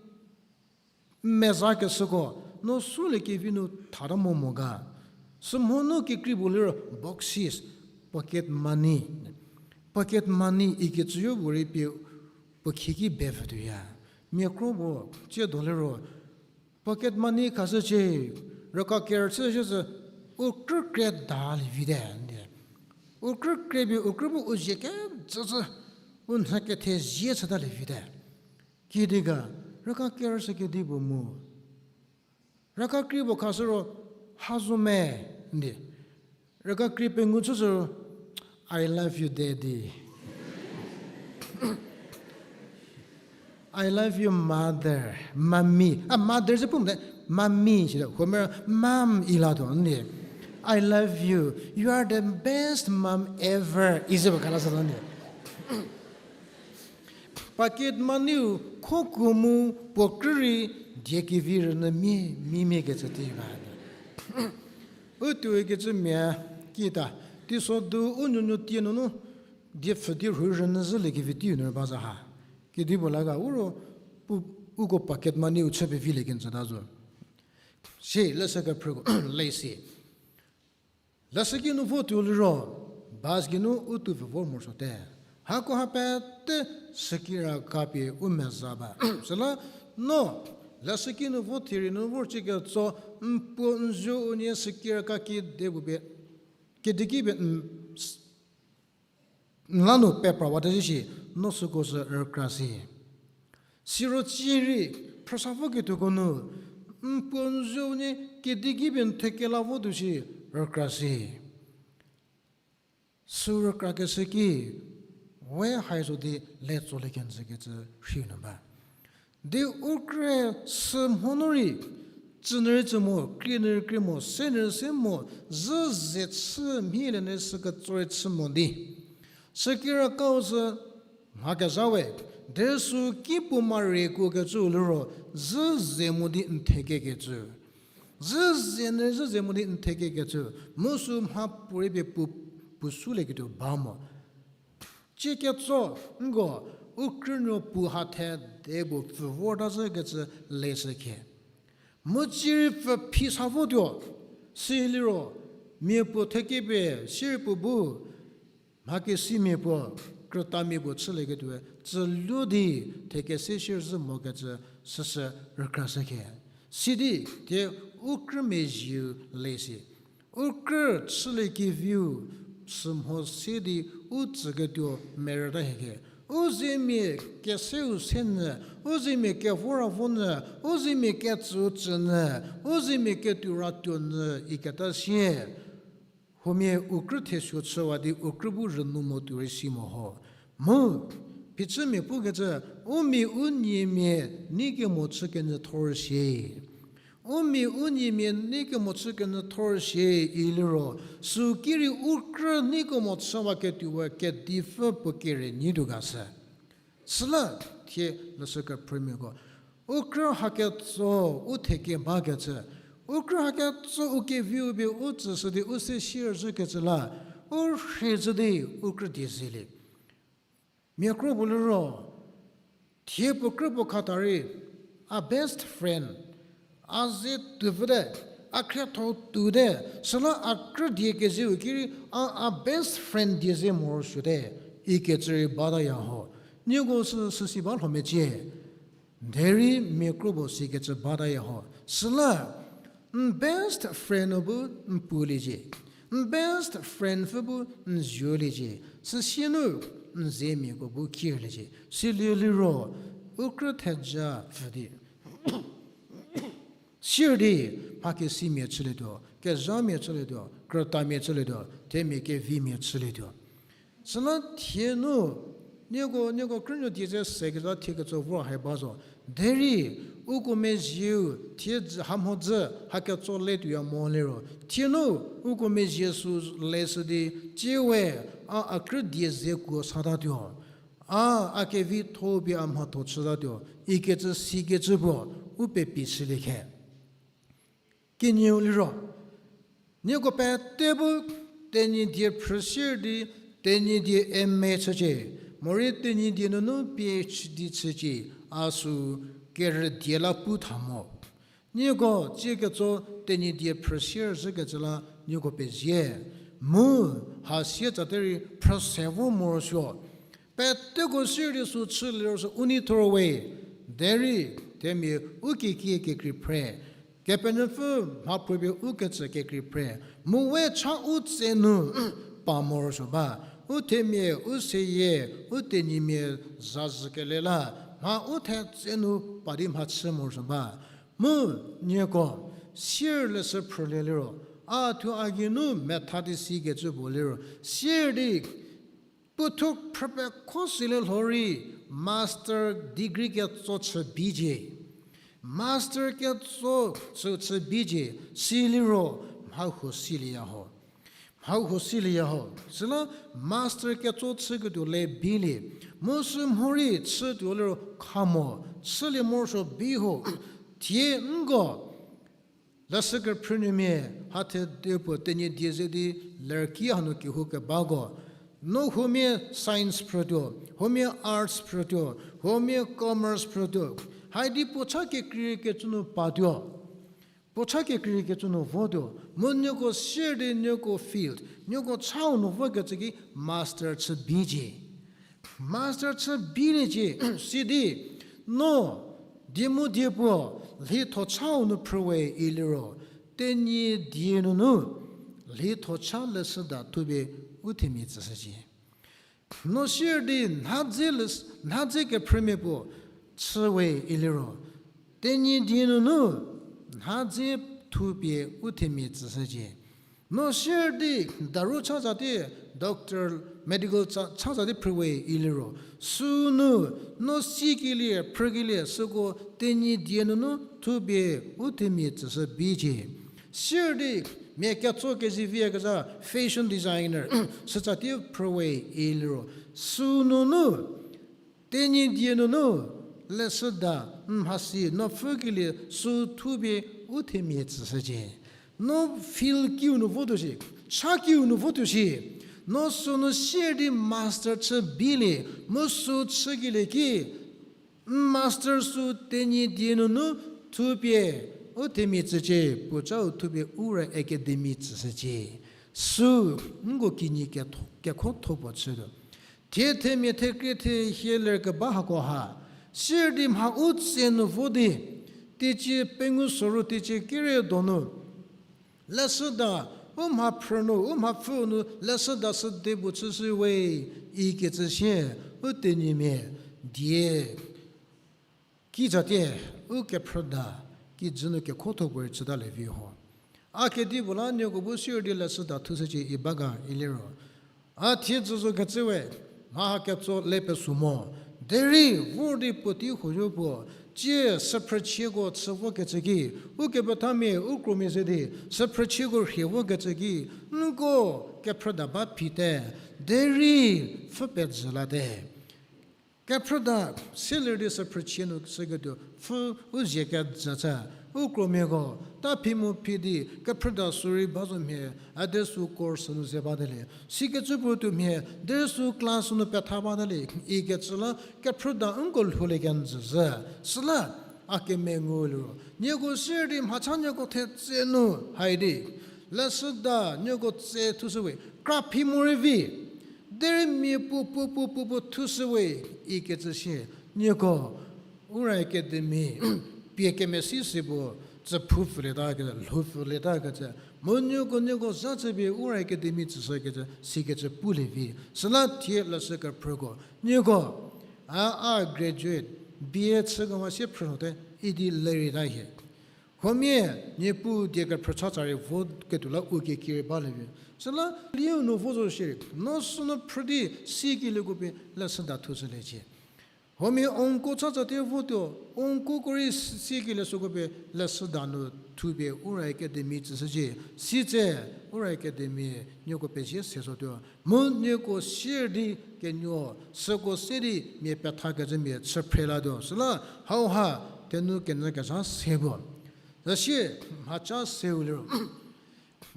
n mezakeshüko, no suliekevi nu thata mo mo ga. Sümhonu kekrei puo liro boxes, pocket money. Pocket money ikecüyo puorei pie puo khieki bepfütuoya. Mia kro puo tsiedo liro, pocket money khashücie, rüka kerü chüshü sü, u krü kre dalie vite, n die. U krü kre pie u krü bu u zie kecücü, u nhie kethezie chütalie vite. Kidi ga, rüka kerü sü kedipuo mu. Rüka kri puo khashü ro, ha zo me, n die. Rüka kri pengou chü sü, I love you, daddy. I love you, mother, mommy. A mother ze pu mte, mommy shi de. Homer mom ila to ni. I love you. You are the best mom ever. Ize ba kala sa ni. Pocket money-u khoku mu puo krü rei die kevi rünyü mia, mia mia kecü tei ba. U tuo kecü mia kita, teiso du u nuonuo tie nunu, die pfhü di rhu rünyü zhülie kevi teiu nu ba za ha. Kedipuo la ga u ro, pu, uko pocket money-u chü pevilie kenjüta zo. Si, leshü kephrüko, lesi. Leshüki nu vo tuo liro, bus geinu u tuo pfü vor morosuote. Hakoha pete shükira ka pie u meza ba. Süla, no, leshüki nu vo thie rei nu vor chüketso, n puo n zuo unie shükira ka kedipuo pie, kediki pie, n, s-, n la nu peprawate zhü shi, no süko sü rükra si. Siro cie rei, phrüsa voketuoko nu, n puo n zuo unie kediki pie n thekela vo tuo shi, rükra si. Sü rükrakeshü ki, we hai zo di le tsolie kenjü kecü rhei nu ba. Di u krü sü mho nu rei, tsünyü rei tsü mo, krinyü rei krie mo, senyü rei se mo, zhü ze chü mhie le ne sü ketso rei chü mo di. Shükira kau sü mha kezha we, de sü ki puo mare kuo kecüu liro, zhü ze mo di n thekekecü. Zhü ze nyü zhü ze mo di n thekekecü, mu sü mha puorei pie pu, puo sulieketuo ba mo. Cie ketso, nko, u krünuo puo ha the de puo pfü vorta zhükecü leshü khe. Mu cie rei pfü phi sa votuo, siliro, mia puo thekepie, sirei puo bu, mhakesimia puo, krütamia puo chülieketuoe, tsülu di, thekese shie zhü mokecü, süsü rükrashü khe. Sidi, thie u krü mezhieu lesi. U krü chüliekeviu, sü mho se di, u tsüketuo merüta hieke. U zemia keseu se nyü, u zemia kevoravo nyü, u zemia ketsüu tsü nyü, u zemia ketuo ra tuo nyü iketa sie. Huomia u krü thesuo chüwa di u krü bu rünyü mo tuo rei si mo ho. Mu, phichümia pukecü, u mia u niemia nei kemo chü kenyü thor sie. U mia u niemia nei kemo chü kenyü thor sie iliro, sü ki rei u krü nei kemo chüwaketuowe kedipfü puo kere nyi tuo ga sü. Süla thie leshü kephrümiako, u krü haketso u theke bakecü, u krü haketso u keviu pie u tsüshü di u se shie zhükecü la, u rhie zhü di u krü die zelie. Mia kro puo liro, thie puo krü puo khata rei, a best friend, a ze tuopfüte, a khrietho tuote, süla a krü die kezeu ki rei, a, a best friend die ze morosuote, ikecü rei bataya ho. Nieko sü, süsi ba lho mecie. Derei mia kro puo sikecü bataya ho. Süla, n best friend-u bu n puoliecie. N best friend pfü bu n zuoliecie. Süsie nu n zemiako bu kirliecie. Silie liro, u krü theja pfü di. Sier di, mhakesimia chülietuo, kezhamia chülietuo, krütamia chülietuo, themia kevimia chülietuo. Süla thie nu, nieko, nieko krünuo die ze se keza thie ketso vor hai ba zo. Derei, uko mezhieu, thie hamhodzü, haketso le tuoya mo liro. Thie nu, uko mezhie sü leshü di, tsiewe, a, a krü die ze kuo satatuo. A, a kevitho pie a mhatho chütatuo, ikecü sikecü puo, u pepi shülie khe. Kenieu liro, nieko pete bu Tenyidie phrüsier di, Tenyidie M A chücie, morei Tenyidie nunu P H D chücie, a sü kerüdie la pu tha mo. Nieko tsie ketso Tenyidie phrüsier zhükecü la nieko pezie. Mu, ha sie tsate rei phrüse vor morosuo. Peteko sier di sü chü liro sü u nei thor we. Derei, themia u kekie kekrei phre. Kepenuopfü mhaphruopie u ketsü kekrei phre. Mu we cha u tse nu pa morosuo ba. U themia, u seyie, u tenyimia zazhükele la. Mha u thetse nu pa di mhachü morosuo ba. Mu nieko, sier leshü phrülie liro, A thuo a geinu metha di sikecü puo liro, sier di puo thuo phrüpekho silie lho rei master degree ketso chü bicie. Master ketso chü, chü bicie, siliro mhahuo silieya ho. Mhahuo silieya ho. Süla master ketso chüketuo le bilie. Mu sü mhorei chütuo liro khamo, chülie morosuo bi ho. Thie nko leshü kephrünuomia, hathe di puo Tenyidie ze di lerki hanu kehou kebako, no huomia science phrütuo, huomia arts phrütuo, huomia commerce phrütuo, haidi puo cha kekreikecü nu patuo. Puo cha kekreikecü nu votuo, mu nieko sier di nieko field, nieko chau nu vokecü ki master chü bicie. Master chü biliecie, sidi, no, die mu die puo, lhitho chau nu phrüwe iliro, Tenyidie nunu, lhitho cha leshüda thupie u themia tsüshücie. No sier di nhadze le-, nhadze kephrümia puo chüwe iliro, Tenyidie nunu nhadze thupie u themia tsüshücie. No sier di daru chazatie, doctor, medical cha-, chazatie phrüwe iliro, sünu, no sikelie, phrükelie, süko Tenyidie nunu thupie u themia tsüshü bicie. Sier di mia ketso keziviyakezha fashion designer, sütsatie phrüwe iliro, sünunu, Tenyidie nunu, leshüda, n mhasi, no pfhükelie, sü thupie u themia tsüshücie. No field kiu nu votuo shi, cha kiu nu votuo shi, no sünu sier di master chü bilie, mu sü chükelie ki, n master sü Tenyidie nunu thupie u themia tsücie, puo chau thupie Ura Academy tsüshücie. Sü, nko kinyi ketho-, kekhotho puo chütuo. Thie themia thekrie thehie ler keba hako ha, sier di mha u tse nu vo di, teicie pengou soru teicie kere donu, leshüda, u mha phrü nu, u mha pfü nu, leshüda sü de bu chüshüwe, ikecü sie, u Tenyimia, die, kizatie, u kephrüda, kijü nu kekhotho puorei chütalie vi ho. A kedipuo la nieko bu sier di leshüda thushücie iba ga iliro, a thie züzo kecü we, mha ha ketso le pesu mo. Derei vor di puotei huoyo puo, tsie süphrüchieko chü vokecü ki, ukepethamia, u kromia ze di, süphrüchieko rhie vokecü ki, nko kephrüda ba phite, derei pfhü pezhü late. Kephrüda, sier di süphrüchie nu süketuo pfhü u zie kezü chü, u kromiako, ta phi mu phi di, kephrüda sü rei ba zo mhie, a de sü course nu ze bate le. Sikecü puo tuo mhie, de sü class nu petha bate le, ikecü la, kephrüda nko lhoulie kenjü zhü. Süla, a kemengu liro, nieko sier di mhacha nieko thetse nu, hai di, leshüda nieko tse thushüwe, kra phi morei vi, derei mia puo puo puo puo puo thushüwe, ikecü sie, nieko, Ura Academy, pie kemesi si puo, tsüphu pfülietakecü, lhou pfülietakecü, mu nieko nieko za chüpie Ura Academy tsüshükecü, sikecü pulie vi, süla thie leshü kephrüko, nieko, a, a graduate, B A chü kemo sie phrünuote, idi lerei ta hie. Huomia, Niepuu die kephrü chatsa rei vo ketuo la u kekirei balie vi. Süla, liu nu vo zo shierei, no sünu phrü di sikelieko pie leshüda thushüliecie. Huomia, onko chatsa tie votuo, onkoko rei sikelie süko pie leshüda nu thupie Ura Academy tsüshücie, sitse Ura Academy nieko pezie se zotuo. Mu nieko sier di kenuo, süko se di mia pethakecümia chü phre latuo. Süla hauha thenu kenyü kezha se puo. Zasie mhaca seu liro,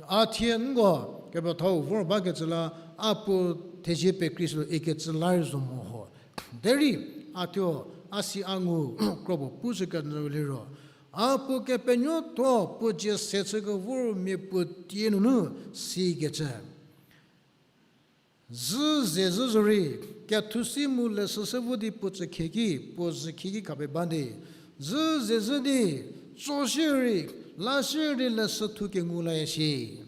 a thie nko kepethau vor bakecü la, a puo thezie pekrei sülo ikecü la rei zo mo ho. Derei a thuo a si a ngu kro puo pushü kenyü liro, a puo kepenuotho puo dzie se chü kevor mia puo tie nunu sikecü. Zhü ze zhü zorei, kethusi mu leshü se vo di puo tsü khieki, puo zhü khieki khapie ba di. Zhü ze zhü di, tso shierei, la shierei leshü thu kengu laya shie.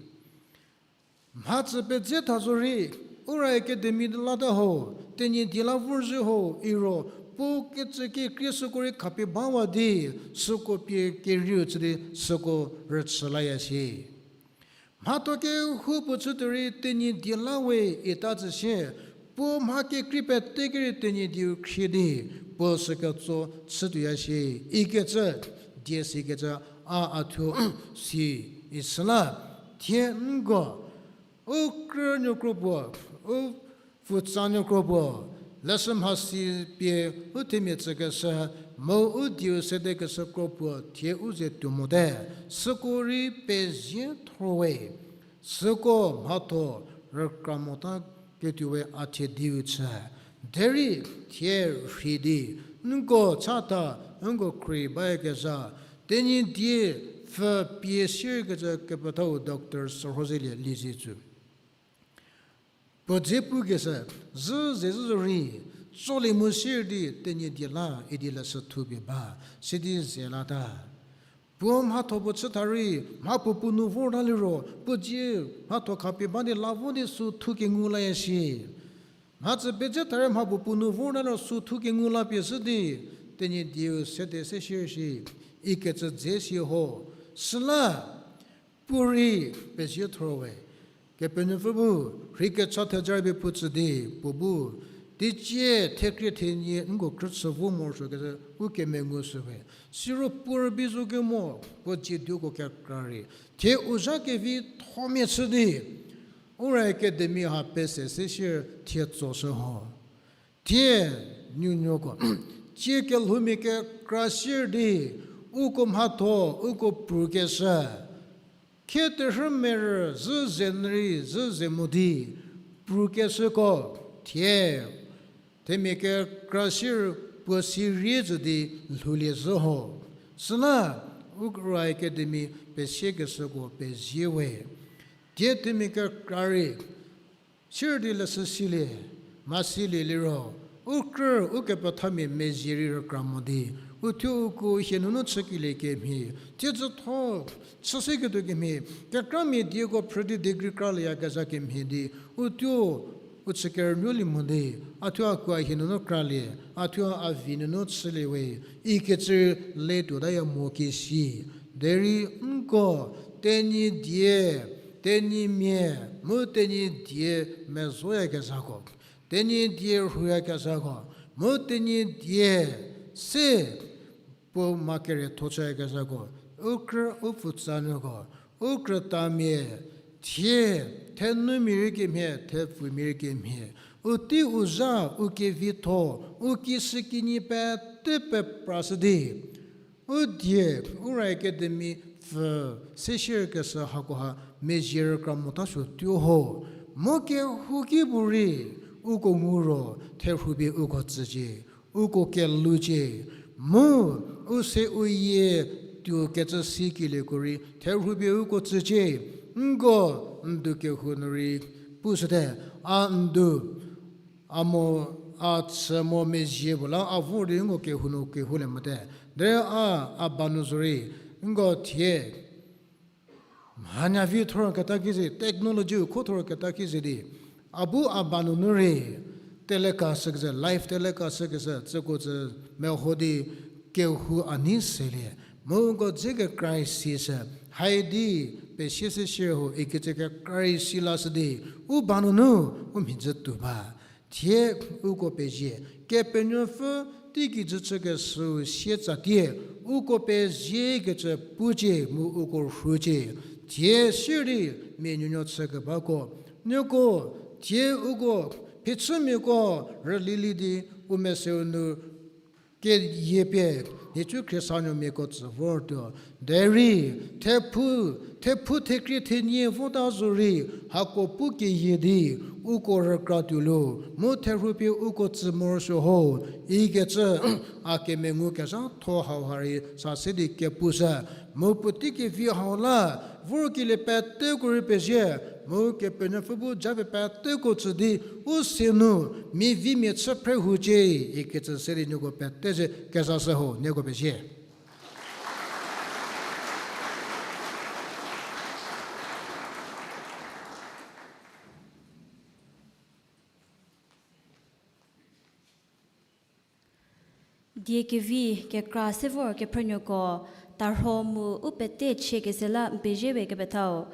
Mhatsü pedze tha zorei, Ura Academy di lata ho, Tenyidie la vorzhü ho, iro, puo kecü ki krie süko rei khapie bawa di, süko pie kerieu chü di, süko rüchü laya shie. Mhatho kehoupuo chütuo rei Tenyidie la we ita tsü sie, puo mha kekrei pete ki rei Tenyidieu khrie di, puo süketso chütuoya shie, ikecü, die sikecü, a a thuo si, isüla, thie nko, u krünuo kro puo, u pfutsanuo kro puo, leshü mhasi pie u themia tsükeshü, mu u dieu sedekeshü kro puo thie u ze tuo mote, süko rei pezie thor we, süko mhatho rükra mota ketuo we a thie diu chü. Derei thie rhei di, nko chata, nko khrie bayakezha, Tenyidie pfü pie sierkecü kepethau Doctor Sürhozelie Lizie tsü. Puo dze pukeshü, zhü ze zhü zo rei, tsolie mu sier di Tenyidie la idi leshü thupie ba, sidi ze lata. Puo mhatho puo chü tha rei, mha puo puo nu vorta liro, puo dzie mhatho khapie ba di la vo di sü thu kengu laya shie. Mhatsü peze tha rei mha puo puo nu vorta liro sü thu kengu la pie shü di, Tenyidieu sede se sier shie, ikecü dze si ho. Süla, puo rei pezie thor we. Kepenuopfü bu, rhei kecha theja pie puo tsü di, puo bu, teicie thekrie thenie nko krüchü vo morosuokecü u kemengu shü we. Siro puo rübei zo kemo, puo dzie diuko kekra rei, thie u zha kevithomia chü di, Ura Academy ha pese se sier thie tsoshü ho. Thie nuonuoko, tsie kelhoumia kekra sier di, uko mhatho, uko prukeshü, khie terhü merü zhü ze nyü rei zhü ze mo di, prukeshüko, thie, themia kekra sier puo si rie zhü di lhoulie zhü ho. Süla, Ura Academy pesiekeshüko pezie we. Thie themia kekra rei, sier di leshü silie, mha silie liro, u krü, u kepethamia mezhie rei rükra mo di, uthuo uko hie nunu chükelie kemhie, thiedzütho, chüseketuo kemhie, kekramia dieko phrü di degree kralieyakezha kemhie di, uthuo, u chü kerünuolie mo di, a thuo a kua hie nunu kralie, a thuo a vi nunu chülie we, ikecü le tuotaya mo kesi. Derei nko, Tenyidie, Tenyimia, mu Tenyidie mezoyakezhako, Tenyidie rhuyakezhako, mu Tenyidie se puo ma kerietho chüyakezhako, u krü u pfutsanuoko, u krütamia, thie, thenumia rei kemhie, thepfumia rei kemhie, u tei u zha, u kevitho, u kishükinyi pete peprashü di, u die, Ura Academy pfü, se sier keshü hakoha mezhie rükra motasuo tuo ho, mu kehouki bu rei, uko ngu ro, therhupie uko tsücie, uko kelhoucie, mu, u se u yie tuo kecü sikelieko rei, therhupie uko tsücie, nko, ndu kehou nu rei, pushüte, a ndu, a mo, a chü mo mezhie puo la a vor di nko kehou nu kehoulie mote. Derei a, a ba nu zorei, nko thie, mhanya vi thorketa ki ze, technology u kho thorketa ki ze di, a bu a ba nunu rei, telecast shükecü, live telecast shükecü, tsüko tsü meho di kehou a nei selie, mu nko dze kekra rei si shü, haidi, pesie se sier ho ikecü kekra rei si lashü di, u ba nunu, u mhidzü tuo ba. Thie uko pezie, Kepenuopfü teigei jü chükeshüu sietsatie, uko pezie kecü pucie mu uko rhucie. Thie sier di mia nuonuo chükebako, nieko, thie uko phichümiako rülili di u meseu nu keyiepie, nhicu khriesanuomiako tsü vortuo. Derei, thephu, thephu thekrie thenie vota zorei, hako pu keyie di, uko rükra tuo lo, mu therhupie uko tsü morosuo ho, ikecü, a kemengu kezhatho hauha rei sa se di kepushü, mu puotei kevi hau la, vorkelie peteko rei pezie, mu Kepenuopfü bu japie peteko tsü di, u se nu, mia vimia chü phre hucie, ikecü se di nieko pete ze kezashü ho, nieko pezie. Die kevi kekra se vor kephrünuoko, tarho mu u pete chie kese la n pezie we kepethau.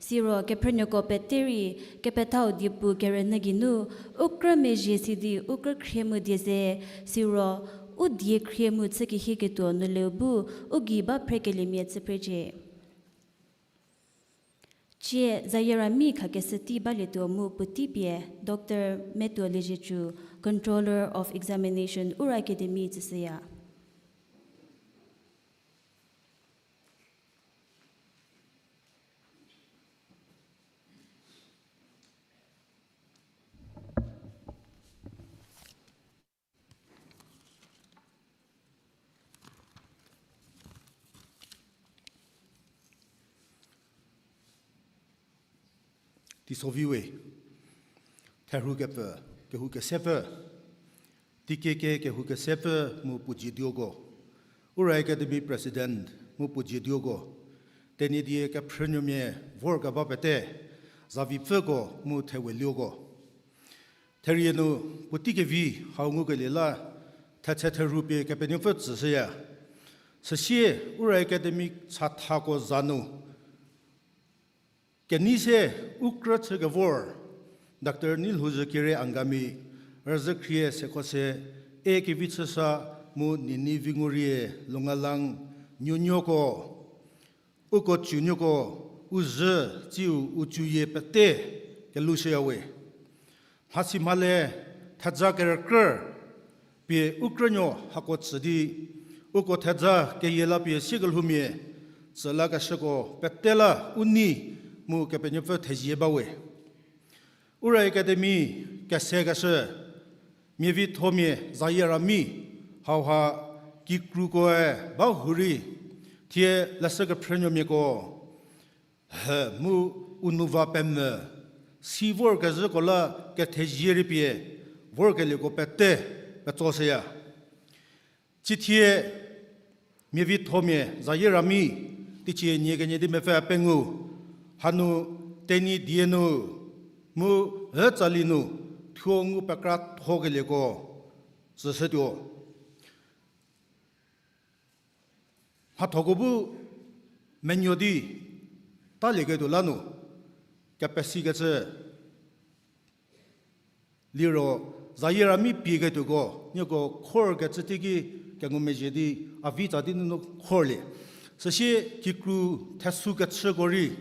Siro kephrünuoko pete rei kepethau diepu kerünyü geinu, u krü mezhie si di u krü khrie mu die ze, siro u die khrie mu chü kehieketuo nu leu bu u gei ba phrekeliemia chü phrecie. Cie Zayie Rami khakeshü tei balietuo mu puotei pie Doctor Metuo Liezietsu, Controller of Examination, Ura Academy tsüshüya. Teisovi we, therhu kepfü, kehou kesepfü, teikeke kehou kesepfü mu puo zieduoko, Ura Academy President mu puo zieduoko, Tenyidie kephrünuomia vorkeba pete, zavipfüko mu theweluoko. Therie nu puotei kevi hau ngukelie la, thetse therhu pie Kepenuopfü tsüshüya. Süsie Ura Academy chathako za nu kenei se u krü chükevor, Doctor Neilhouzhü Kire Angami, rüzhükhrie sekose, e kevi chüsa mu Nini Vingurie, Longalang, nuonuoko, uko tsunuoko, u zhü, tsiu u tsuyie pete kelushüya we. Mhasi mhale thedza kerükrü pie u krünuo hako tsü di, uko thedza keyie la pie siekelhoumia, tsü lakeshüko pete la u nei mu Kepenuopfü thezie ba we. Ura Academy kesekeshü, miavithomia Zayie Rami, hauha kikrukoe ba hurei, thie leshü kephrünuomiako, he mu u nou va pemvü, si vorkezhüko la kethezie rei pie, vorkelieko pete petsoshüya. Cithie miavithomia Zayie Rami, teicie nie kenie di mepfü pengou, hanu Tenyidie nu, mu ütsali nu, thuo ngu pekratho kelieko, tsüshütuo. Mhathoko bu menuo di talieketuo la nu, kepesikecü liro, Zayie Rami pieketuoko, nieko khorkecü teiki kengumezhie di, a vi tsa di nunu khorlie. Süsie kikru thesü kechüko rei,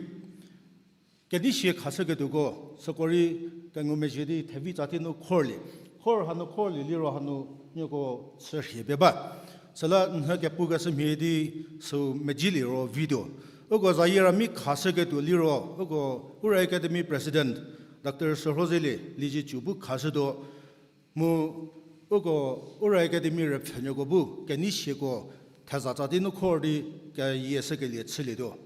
kenei sie khashüketuoko, süko rei kengumezhie di thevi tsa di nu khorlie. Khor hanu khorlie liro hanu nieko chü rhie pie ba. Süla nhü kepukeshü mhie di süu mezhie liro vituo. Uko Zayie Rami khashüketuo liro, uko Ura Academy President Doctor Shürhozelie Liezietsu bu khashütuo. Mu uko Ura Academy rüpfhünuoko bu kenei sieko theza tsa di nu khor di keyieshükelie chülietuo.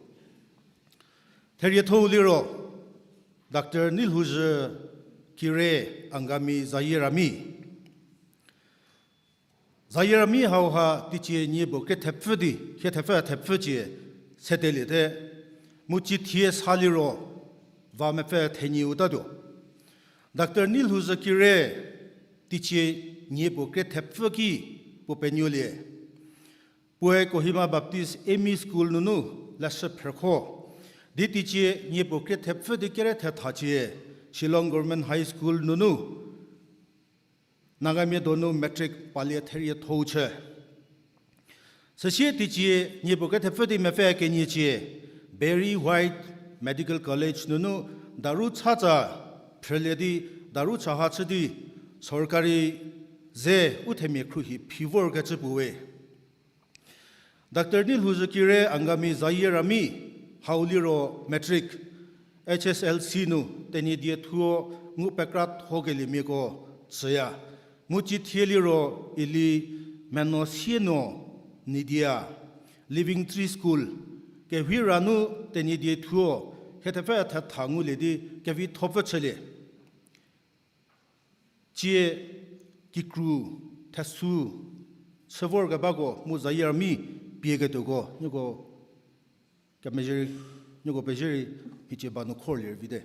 Therietho-u liro, Doctor Neilhouzhü Kire Angami Zayie Rami. Zayie Rami hauha teicie nie puo krie thepfü di, krie thepfü thepfü cie seteliete, mu cithie sa liro, va mepfü thenie utatuo. Doctor Neilhouzhü Kire teicie nie puo krie thepfü ki puo penuolie. Puoe Kohima Baptist M E School nunu leshü phrükho. Di teicie nie puo krie thepfü di kere thetha cie Shillong Government High School nunu Nagamia donu matric palie therietho-u chü. Süsie teicie nie puo kethepfü di mepfü kenie cie, Barry White Medical College nunu daru chatsa phrülie di daru chaha chü di sorkari ze u themia khruohi phi vorkecü puwe. Doctor Neilhouzhü Kire Angami Zayie Rami hau liro matric, H S L C nu Tenyidie thuo ngu pekratho keliemiako tsüya. Mu cithie liro ili Menuo Sienuo Nyidia, Living Tree School, Kewhira nu Tenyidie thuo kethepfü thetha ngulie di kevithopfü chülie. Tsie kikru thesü chü vorkebako mu Zayie Rami pieketuoko, nieko kemezhie rei, nieko pezhie rei, mhicie ba nu khorlie rei vite.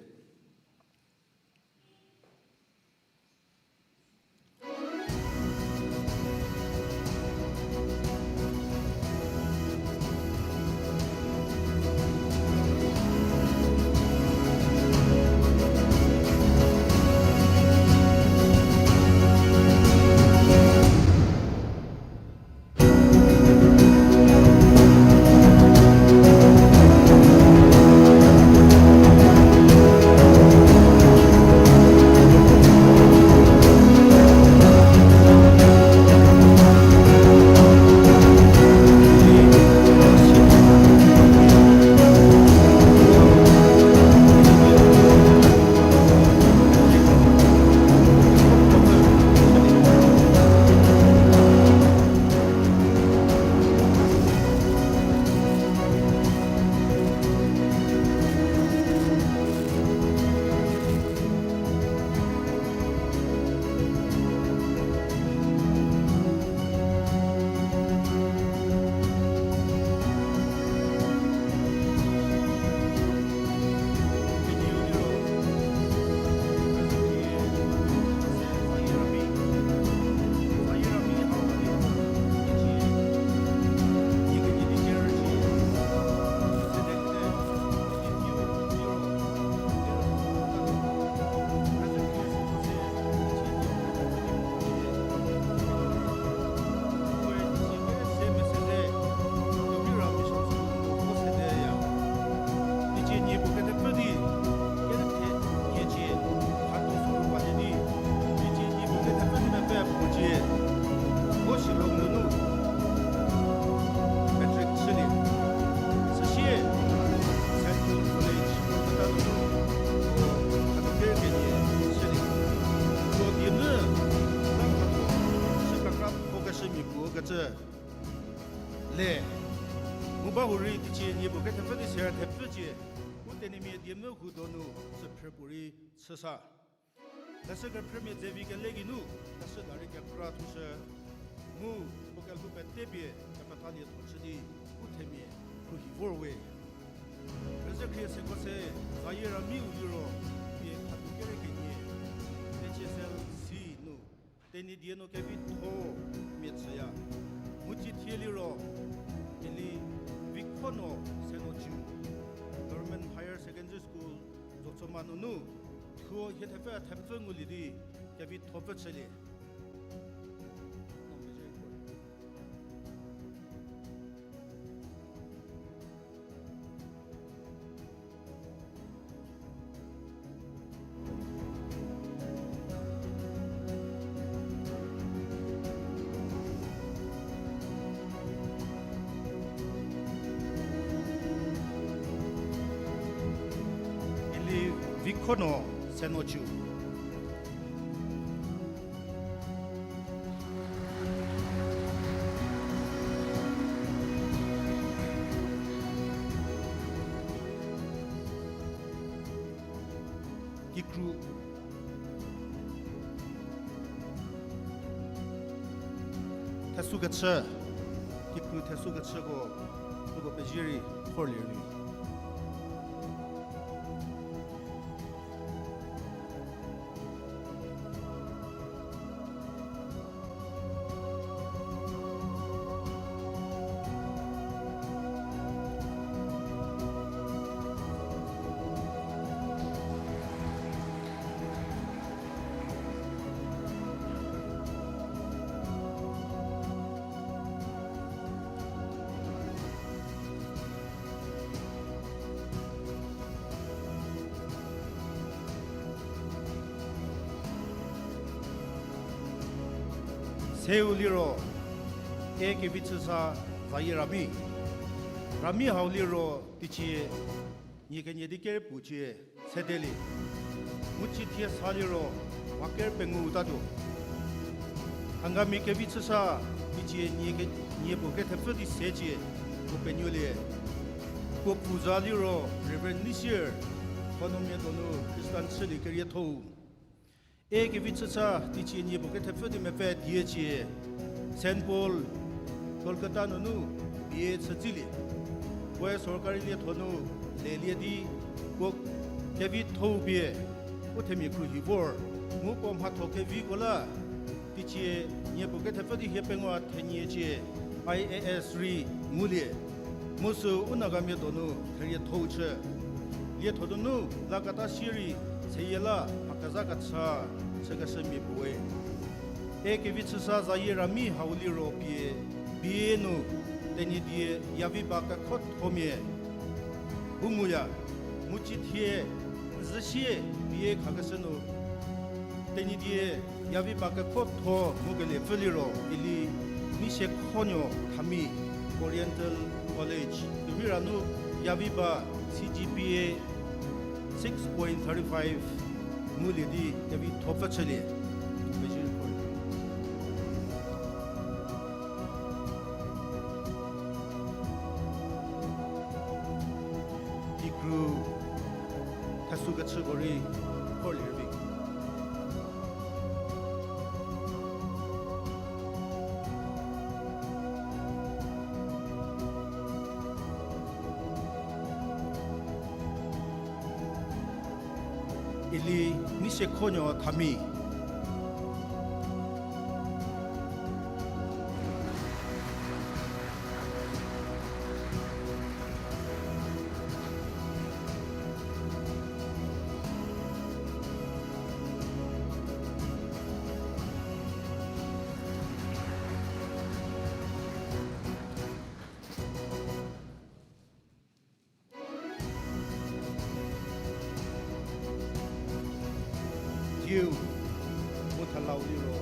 Rei teicie nie puo kethepfü di sera thepfü cie, u Tenyimia die mu hu donu süphrü puorei chüsa. Leshü kephrümia dze vi kele geinu, leshüda rei kekra thushü, mu puo kelhou pete pie kepethalietho chü di, u themia khruohi vor we. Rüzhükhrie seko se, Zayie Ramiu liro, pie khadu kere kenie, H S L C nu, Tenyidie nu kevitho mia chüya. Mu cithie liro, eli Vikhono Senochiu, Government Higher Secondary School, Jotsoma nunu, thuo hie thepfü thepfü ngulie di, kevithopfü chülie. Eli Vikhono Senochiu. Kikru thesukechü, kikru thesukechüko, uko pezie rei khorlie rei. Seu liro, E. Kevichüsa Zayie Rami. Rami hau liro teicie nie kenie di kerepuo cie sedelie. Mu cithie sa liro, wa ker pengou tatuo. Angami Kevichüsa, teicie nie ke-, nie puo kethepfü di se cie, puo penuolie. Puo pu za liro Reverend Nisier, Khonomia donu Christian chülie keriethou. E. Kevichüsa, teicie nie puo kethepfü di mepfü die cie, Saint Paul, Kolkata nunu B A chütsilie. Puoe sorkari lietho nu lelie di, puo kevithou pie u themia khruohi vor, mu puo mhatho keviko la, teicie nie puo kethepfü di hie pengou thenie cie, I A S rei ngulie. Mu sü u Nagamia donu theriethou chü. Lietho donu la keta sie rei seyie la mha kezha kecha chükeshümia puoe. E. Kevichüsa Zayie Rami hau liro pie, B A nu, Tenyidie yavi ba kekhothomia bu nguya, mu cithie, n züsie B A khakeshü nu, Tenyidie yavi ba kekhotho ngukelie pfü liro, eli Nisiekhonuo Thami, Oriental College, Kewhira nu yavi ba, C G P A six point three five ngulie di kevithopfü chülie. Kikru thesukechüko rei khorlie vi. Eli Nisiekhonuo Thami. Dieu, mu thalau liro,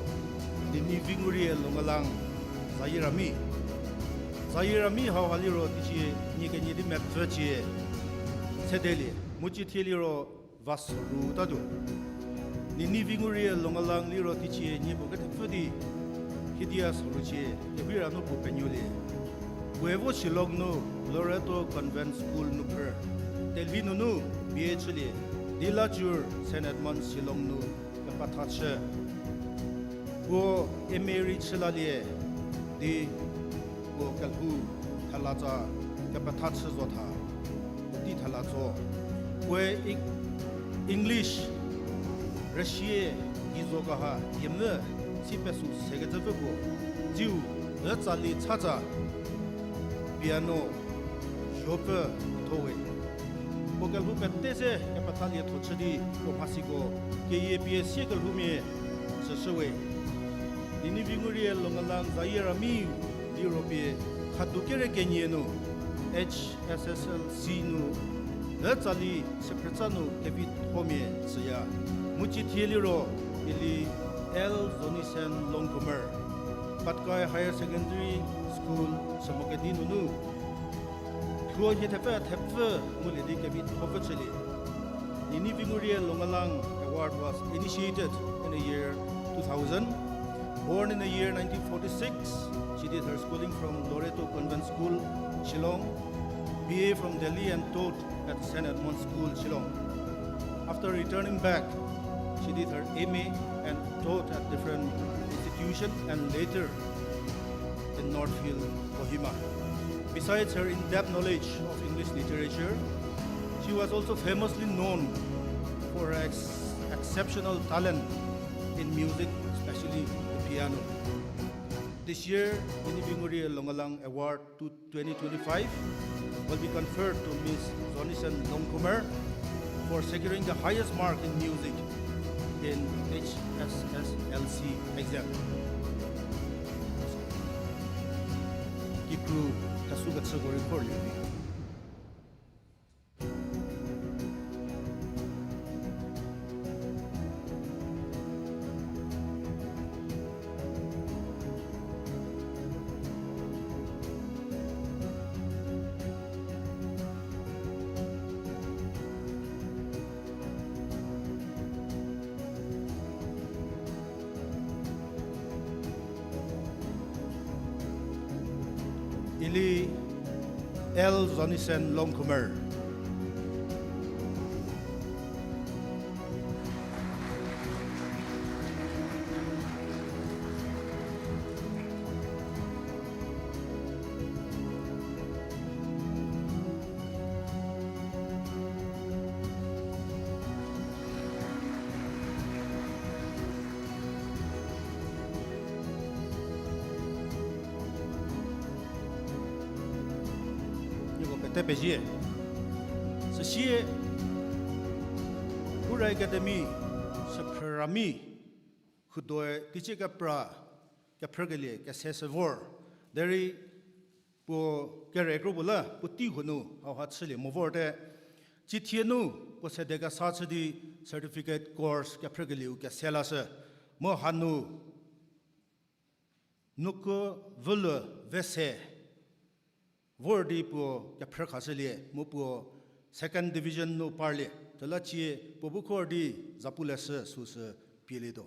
Nini Vingurie Longalang, Zayie Rami. Zayie Rami hauha liro teicie nie kenie di mepfü cie sedelie, mu cithie liro va soru tatuo. Nini Vingurie Longalang liro teicie nie puo kethepfü di hiedia soru cie, Kewhira nu puo penuolie. Puoe vo Shillong nu Loreto Convent School nu phrü. Delhi nunu B A chülie, di la cur Saint Edmund Shillong nu kepetha chü. Puo M A rei chü lalie, di puo kelhou thelatsa kepetha chü zo tha, puotei thela tso. Puoe Eng-, English rüsie gei zo keha diemvü si pesü sekecüpfü puo, tsiu, rütsali chatsa, piano, zopfü thowe. Puo kelhou pete se kepethalietho chü di puo mhasiko keyie pie sie kelhoumia tsüshüwe. Ninivi ngurie Longalang Zayie Rami liro pie khadu kere kenie nu H S S L C nu rütsali sephrütsa nu kevithomia tsüya. Mu cithie liro ili L Zonisen Longkumer, Patkai Higher Secondary School, Chümoukedima nunu thuo hie thepfü thepfü ngulie di kevithopfü chülie. Ninivi ngurie Longalang Award was initiated in the year two thousand. Born in the year nineteen forty-six, she did her schooling from Loreto Convent School, Shillong, B A from Delhi and taught at Saint Edmund School, Shillong. After returning back, she did her M A and taught at different institutions and later in Northfield, Kohima. Besides her in-depth knowledge of English literature, she was also famously known for her ex-, exceptional talent in music, especially the piano. This year, Ninivi ngurie Longalang Award two twenty twenty-five will be conferred to Miss Zonisen Longkumer for securing the highest mark in music in H S S L C exam. Kikru thesü kechüko rei khorlie vi. Ili L Zonisen Longkumer. Nieko pete pezie. Süsie, Ura Academy, Süphrü Rami, khudoe teicie kepra, kephrükelie kese se vor. Derei puo kere kro puo la puotei huo nu hauha chülie mo vorte. Cithie nu puo sede kesa chü di certificate course kephrükelieu kese lashü. Mu hanu Nuko Vülo Vese vor di puo kephrü khashülie mu puo second division nu parlie. Thela cie puo bu khor di zapuleshü süsü pielietuo.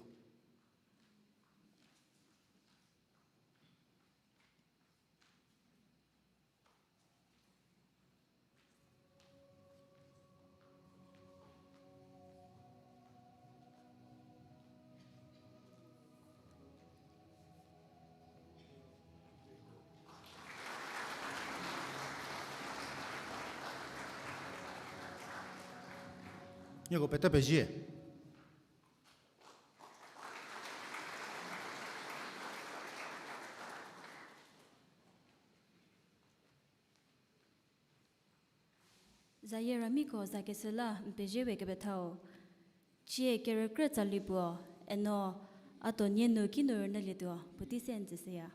Nieko pete pezie. Zayie Ramiko zakeshü la n pezie we kepethau. Cie kerükrü tsali puo, eno a tuo nie nu kinu rünyülietuo puotei se n tsüshüya.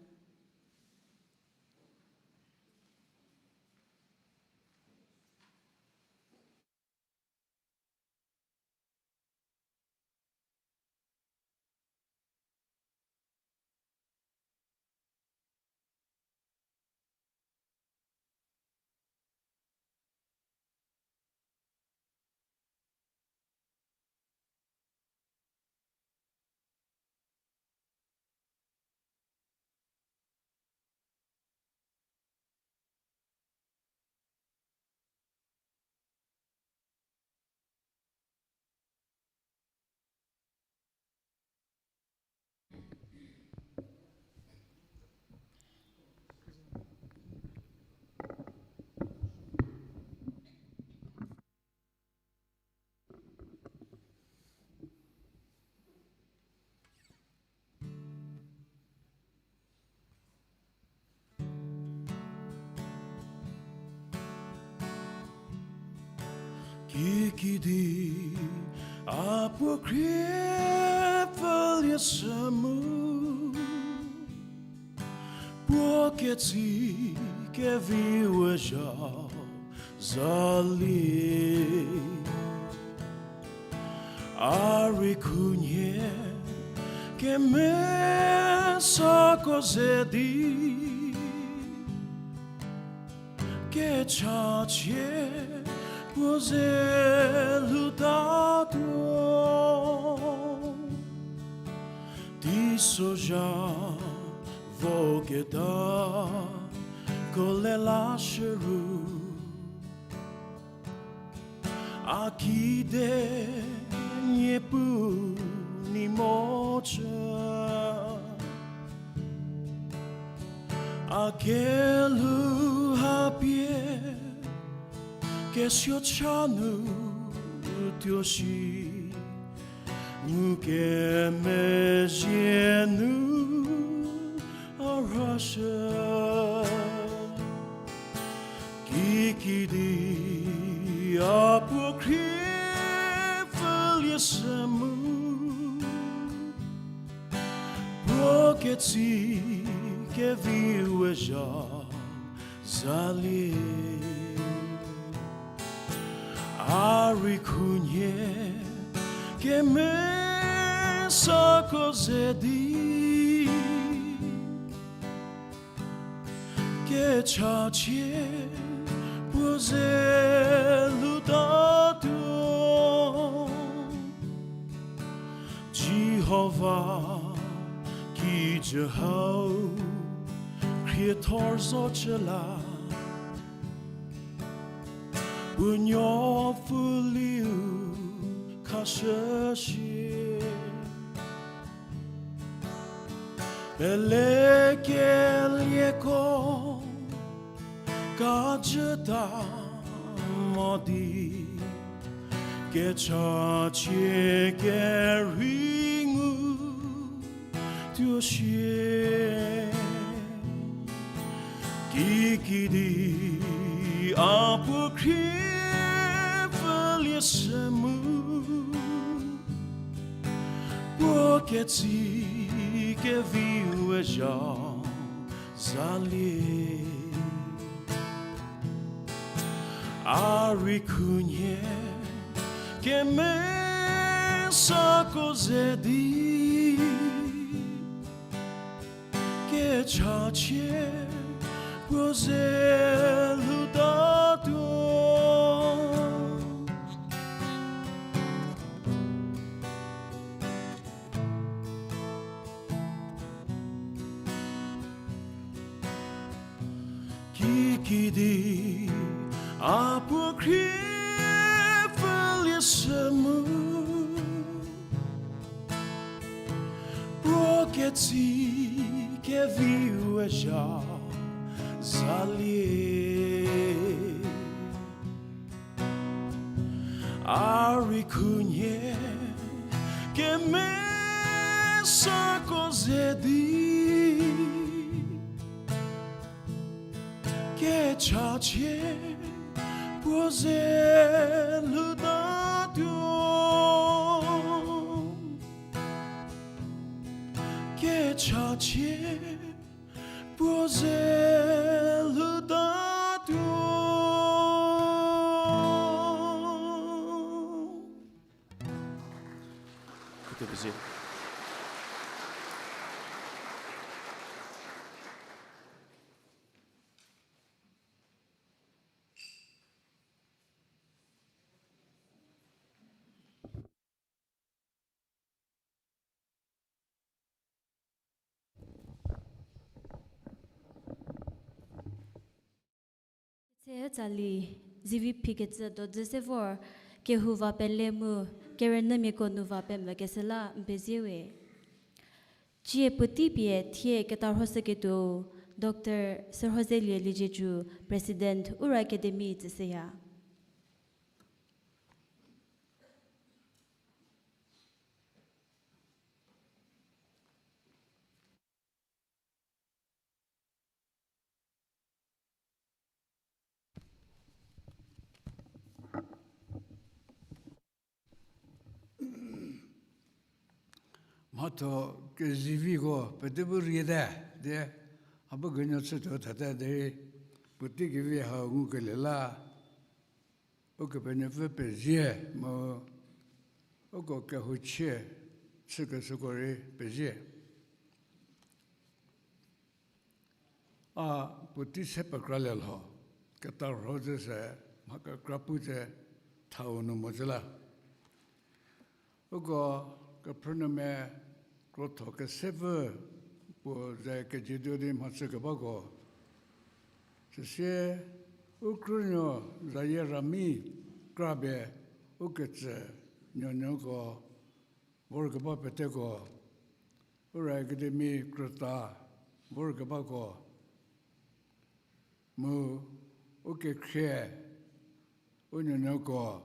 Ikidi a puo khrie pfülie sü mu, puo ketsi kevi we zha zalie. A rei khunhie kemesako ze di, kechachie puo ze lhoutatuo. Teisozha voketako le lashüru, a kide Niepuu ni mocü. A kelhou ha pie kesuo cha nu tuo shi, ngukemezhie nu a rhashü. Kikidi a puo khrie pfülie sü mu, puo ketsi kevi we zha zalie. A rei khunhie kemesako ze di, kechachie puo ze lhoutatuo. Jihova kijü hau khriethor zo chü la, puo nuopfüliu khashü shie. Pelekelieko kajüta mo di, kechachie kerhei ngu tuo shie. Kikidi a puo khrie pfülie sü mu, puo ketsi kevi we zha zalie. A rei khunhie kemesako ze di, kechachie puo ze lhoutatuo. Kikidi a puo khrie pfülie sü mu, puo ketsi kevi we zha zalie. A rei khunhie kemesako ze di, kechachie puo ze lhoutatuo. Kechachie puo ze lhoutatuo. Ketse tsali, zivi phikecü dozü se vor, kehou va pele mu, kerünyümiako nu va pemvü kese la n pezie we. Cie puotei pie thie ketarhoshüketuou, Doctor Serhozelie Liezietsu, President, Ura Academy tsüshüya. mhatho keziviko pete bu riete, di, a bu genuo chütuo thate derei, puotei kevi hau ngukelie la, Ukepenuopfü pezie mu uko kehouchie chükeshüko rei pezie. A puotei se pekralie lho, ketarho zü se mha kekra pu ze thau nu mo zü la. Uko kephrünuomia krotho kesepfü puo ze kejietuo di mhachü kebako. Süsie u krünuo zayie rami krapie u ketsü nuonuoko vorkeba peteko, Ura Academy krüta vorkebako, mu u kekhrie u nuonuoko,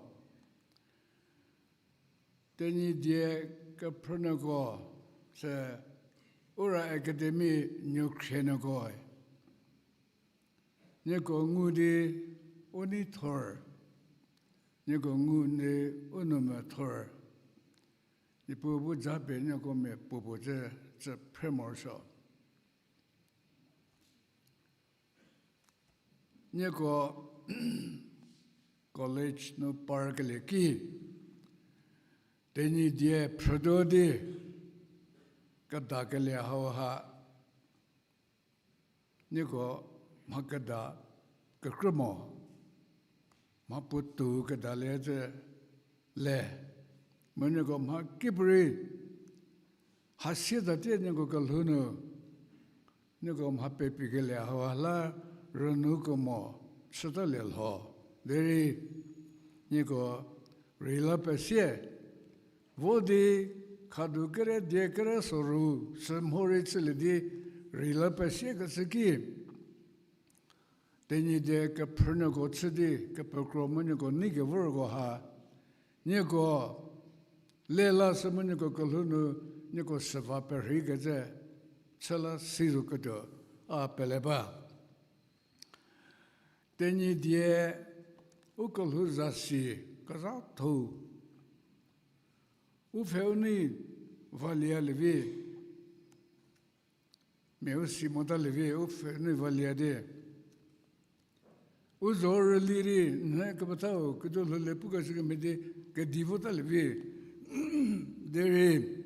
Tenyidie kephrünuoko se Ura Academy nuokhrinuoko, nieko ngu di u nei thor, nieko ngu di u nou methor, Niepuu bu japie nieko mia puopuo cü, cü phre morosuo. Nieko college nu parkelie ki, Tenyidie phrütuo di kedakelie hauha, nieko mha keda kekrü mo, mha puotou kedalie cü le, mu nieko mha kipuorei hasie tatie nieko kelhou nu, nieko mha pepikelie hauha la rünu kemo chütalie lho, derei nieko rheila pesie, vo di khadu kere die kere soru sü mhorei chülie di rheila pesie kecü ki, Tenyidie kephrünuoko chü di kepekro mu nieko nei kevorko ha, nieko le la sü mu nieko kelhou nu nieko süva perhei kecü chü la si zo ketuo a pele ba. Tenyidie u kelhou zasi kezhatho-u u pfhe u nei valia lievi, mia u si motalie vi u pfhe u nei valia di u zo rüli di, nhie kepethau ketuo lhoulie pukeshü kemhie di kedi votalie vi. Derei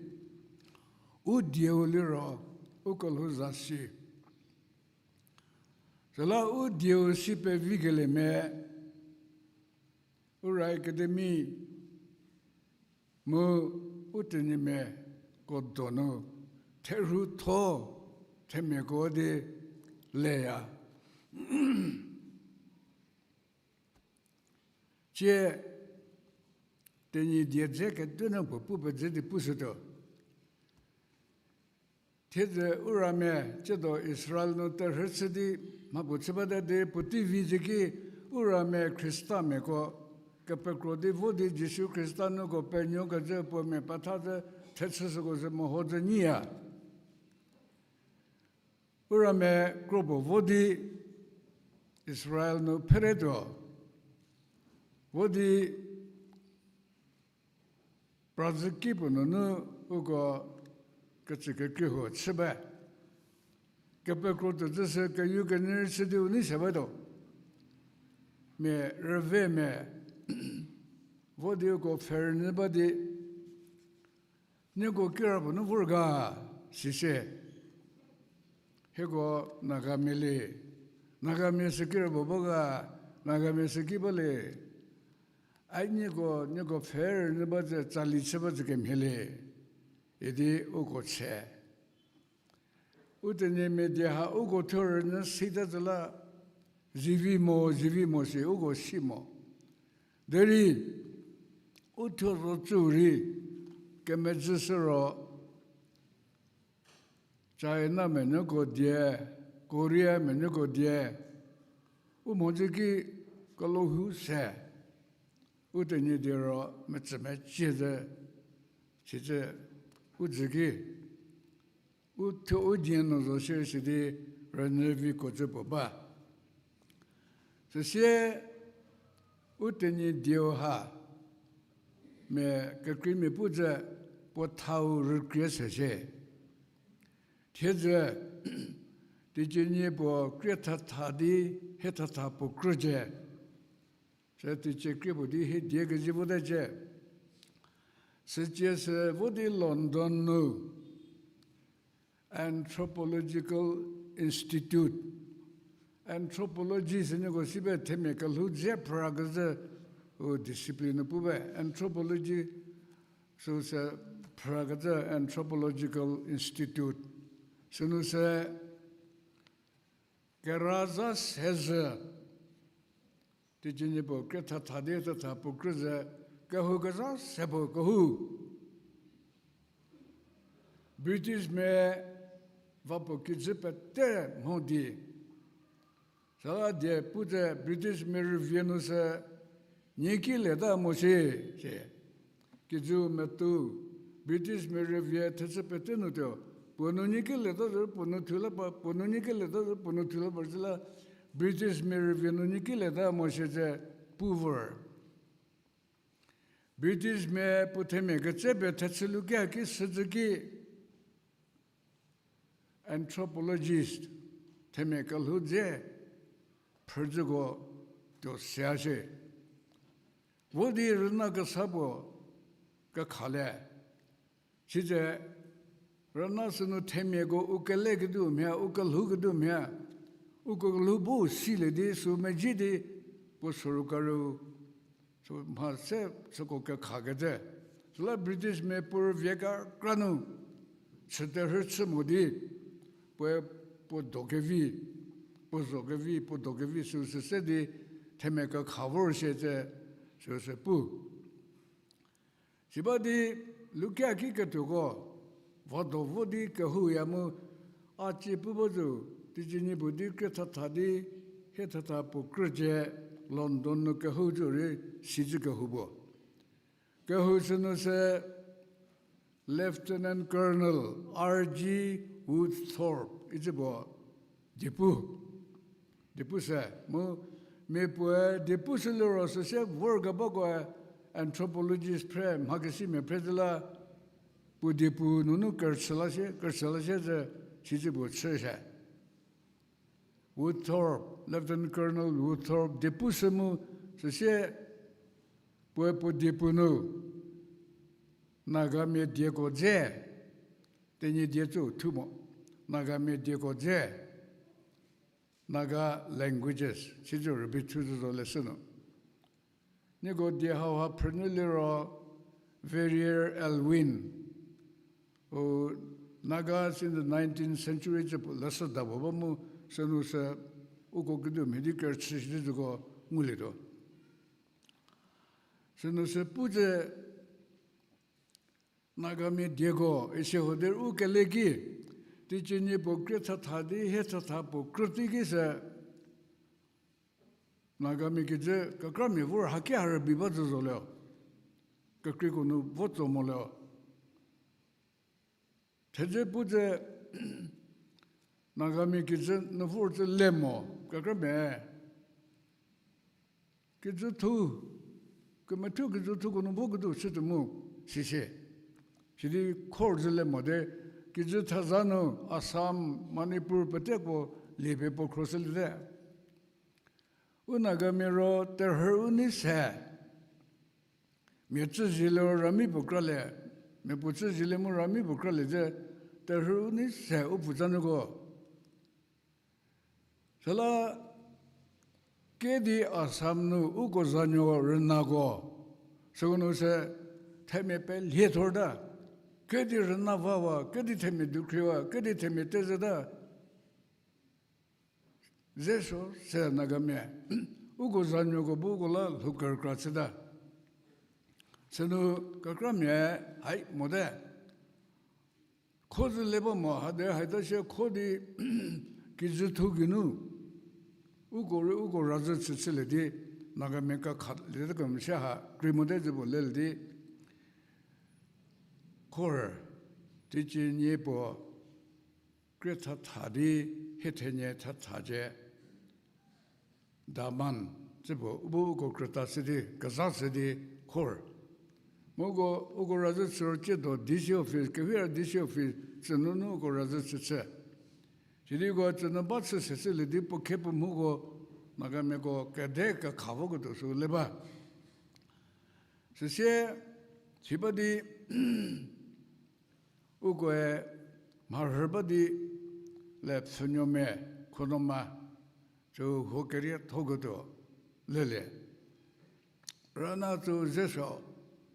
u dieu liro u kelhou zasi. Süla u dieu si pevikeliemia, Ura Academy mu u tenyimiako donu therhutho themiako di leya. Tsie Tenyidie dze ketuo nu puo pu pezhü di pushütuo. Thiedzü Uramia tsiedo Israel nu terhü chü di mhapuo chü bate di puotei vi zhü ki Uramia Khristamiako kepekro di vo di Jisu Khrista nuko penuokecü puo mia petha zhü thechüshüko zhü meho zhü nyiya. Uramia kropuo vo di Israel nu pheretuo, vo di prazhü ki puo nunu uko kecükekri huo chü ba. Kepekro tuo zhü sü keyu kenyü rei chü di u nei se batuo. Mia rüve mia vo di uko pfhe rünyü ba di, nieko kirapuo nu vor ga, sise. Hieko Nagamia le, Nagamia sü kirapuo ba ga, Nagamia sü ki ba le. Ai nieko, nieko pfhe rünyü ba zhü tsali chü ba zhü kemhie le, idi uko che. U tenyimia die ha uko thuo rünyü sita zhü la, zivi mo, zivi mo si uko si mo. Derei u thuo zo tsü rei kemezhü sü ro, China menuoko die, Korea menuoko die, u mhodzü ki kelohou se, u tenyidie ro metsümecie zhü, sicü u dzü ki u thuo u die nu zo shierei sidi rünyü viko zhü puo ba. Süsie u tenyidieu ha mia kekreimia pu zhü, puo thau rükrie se shie. Thiedzü, teicie nie puo krie thatha di, hie thatha puo krücie. Se teicie krie puo di hie die kezie votecie. Sücie sü vo di London nu Anthropological Institute. Anthropology sü nieko si be themia kelhou dze phrakezhü u discipline nu pu be. Anthropology süu sü phrakezhü Anthropological Institute. Sünu sü kera za sezhü, teicie nie puo krie thatha di thatha puo krüzhü, kehou kezha se puo kehou. Britishmia va puo kijü pete mho di. Süla die pu tse Britishmia rüvie nu sü nie ki leta mo shie, sie. Kijüu metü, Britishmia rüvie thechü pete nu tuo, puo nu nie ki leta zo, puo nu thu la pa, puo nu nie ki leta zo, puo nu thu la pa zü la, Britishmia rüvie nu nie ki leta mo shie tse pu vor. Britishmia puo themia ketse pie thechü lukia ki süzhü ki anthropologist, themia kelhou dze phrüzhüko tuo sia shie. Vo di rüna kesa puo kekhalie. Sitse rüna sünu themiako u keleketuo mhie, u kelhouketuo mhie, uko kelhou bu silie di sü medzi di puo sorkari-u sü mha se süko kekhakecü. Süla Britishmia puo rüvie kekra nu chü terhü chü mo di puoe puo do kevi, puo zo kevi, puo do kevi süu sü se di themia kekha vor shie tse süu sü pu. Siba di lukia ki ketuoko, va do vo di kehouya mu, a cie pu ba zo, teicie nie puo di krie thatha di, hie thatha puo krücie, London nu kehou zo rei, sizhü kehou puo. Kehou sünu sü Lieutenant Colonel R G Woodthorpe, icü puo diepu, diepu se, mu mia puoe diepu sü liro süsie vor kebakoe anthropologist phre, mhakesimia phre zü la, puo diepu nunu kerüchü la sie, kerüchü la sie zü, sizhü puo chü se. Woodthorpe, Lieutenant Colonel Woodthorpe diepu sü mu süsie puoe puo diepu nu Nagamia dieko dze, Tenyidie tsü thu mo, Nagamia dieko dze, Naga languages, sizhü rübei thu zü zo leshü nu. Nieko die hauha phrünuo liro Verrier Aylwin, u Nagas in the nineteenth century cü puo leshüda puo ba mu, sünu sü uko kediu mhie di kerüchü shi di züko ngulietuo. Sünu sü pu tse Nagamia dieko isi ho di u kele ki, teicie nie puo krie thatha di hie thatha puo krüteiki sü Nagamia kijü kekramia vor haki ha rübei ba zü zo le, kekreiko nu vo tso mo le. Thedze pu tse Nagamia kijü nu vor tse le mo, kekramia kijü thu, kemethuo kijü thuko nu vo ketuo chütuo mu, sisi. Sidi khor zü le mo de, kijü theza nu Assam, Manipur peteko liepie puo khro shüliete. U Nagamia ro terhü u nei se, mia tsüzie liro rami puo kralie, mia puo tsüzie le mu rami puo kralie ze, terhü u nei se u pfutsanuoko. Süla kedi Assam nu uko zanuo rünako, süko nu se themia pelie thorta, kedi rüna vawa, kedi themia dukhriwa, kedi themia tezeta. Zeso se Nagamia, uko zanuoko bu uko la lhoukerükra chüta. Sünu kekramia hai mote. Kho zü le ba mo, hade haita sie kho di kijüthu geinu uko rei uko razhü chüchülie di Nagamia kekhalie ta kemo sie ha krei mote zü puo lelie di khor, teicie nie puo krie thatha di hie thenie thatha cie. Daman, tsü puo u bu uko krüta shü di, kezha shü di khor. Mu uko, uko razhü chü ro ciedo D C office, Kewhira D C office tsü nunu uko razhü chü chü. Sidi uko tsü nu ba chü se chülie di puo khe puo mhuko Nagamiako kede kekha voketuo sü le ba. Süsie, si ba di, ukoe mharhü ba di le pfhünuomia, khunoma, tsü huo kerietho ketuo lelie. Rüna tsü zesuo,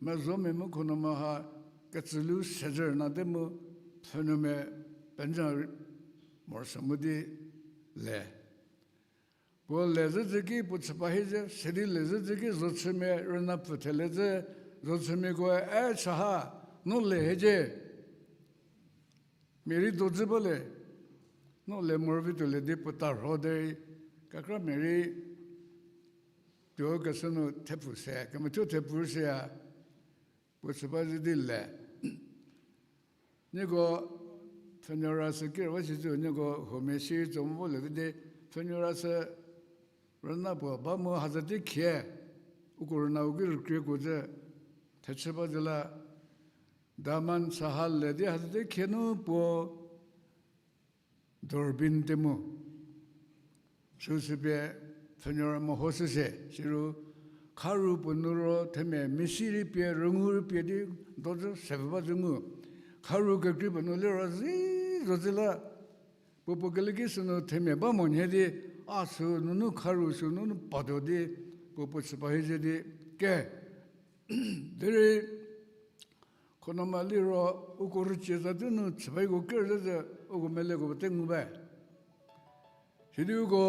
mezomia mu khunoma ha ketsülu sezü rüna te mu pfhünuomia penjü morosuo mu di le. Puo le zhüzhü ki puo chüpa hi ze, sidi le zhüzhü ki zochümia rüna pfü thele zhü, zochümiakoe, e chaha, no le hiecie. Mia rei dozü ba le, no le morovi tuo le di puo tarho derei, kekramia rei tuo kesü nu thepfu se, kemethuo thepfu seya, puo chüpa zhü di le. Nieko pfhünuo ra sü kira ba si tsü, nieko huomia si tso mo vo le di, pfhünuo ra sü rüna puo ba mu haza tei khie, uko rüna u ki rükrieko zhü, thechü ba zhü la, Daman chaha le di haza tei khie nu puo Durbin te mu. Süsü pie pfhünuo ra mehoshü se, siro kharu puo nu ro themia misi rei pie, rüngu rei pie di dozü se pfü ba zhü ngu. Kharu kekrei puo nu liro zi zo zhü la, puo puo keleki sünu themia ba mo nhie di, a sü nunu kharu sü nunu patuo di, puo puo chüpa hi ze di ke. Derei khunoma liro uko rücie za di nu chüpako ker zhü zhü uko meleko pete ngu ba. Sidi uko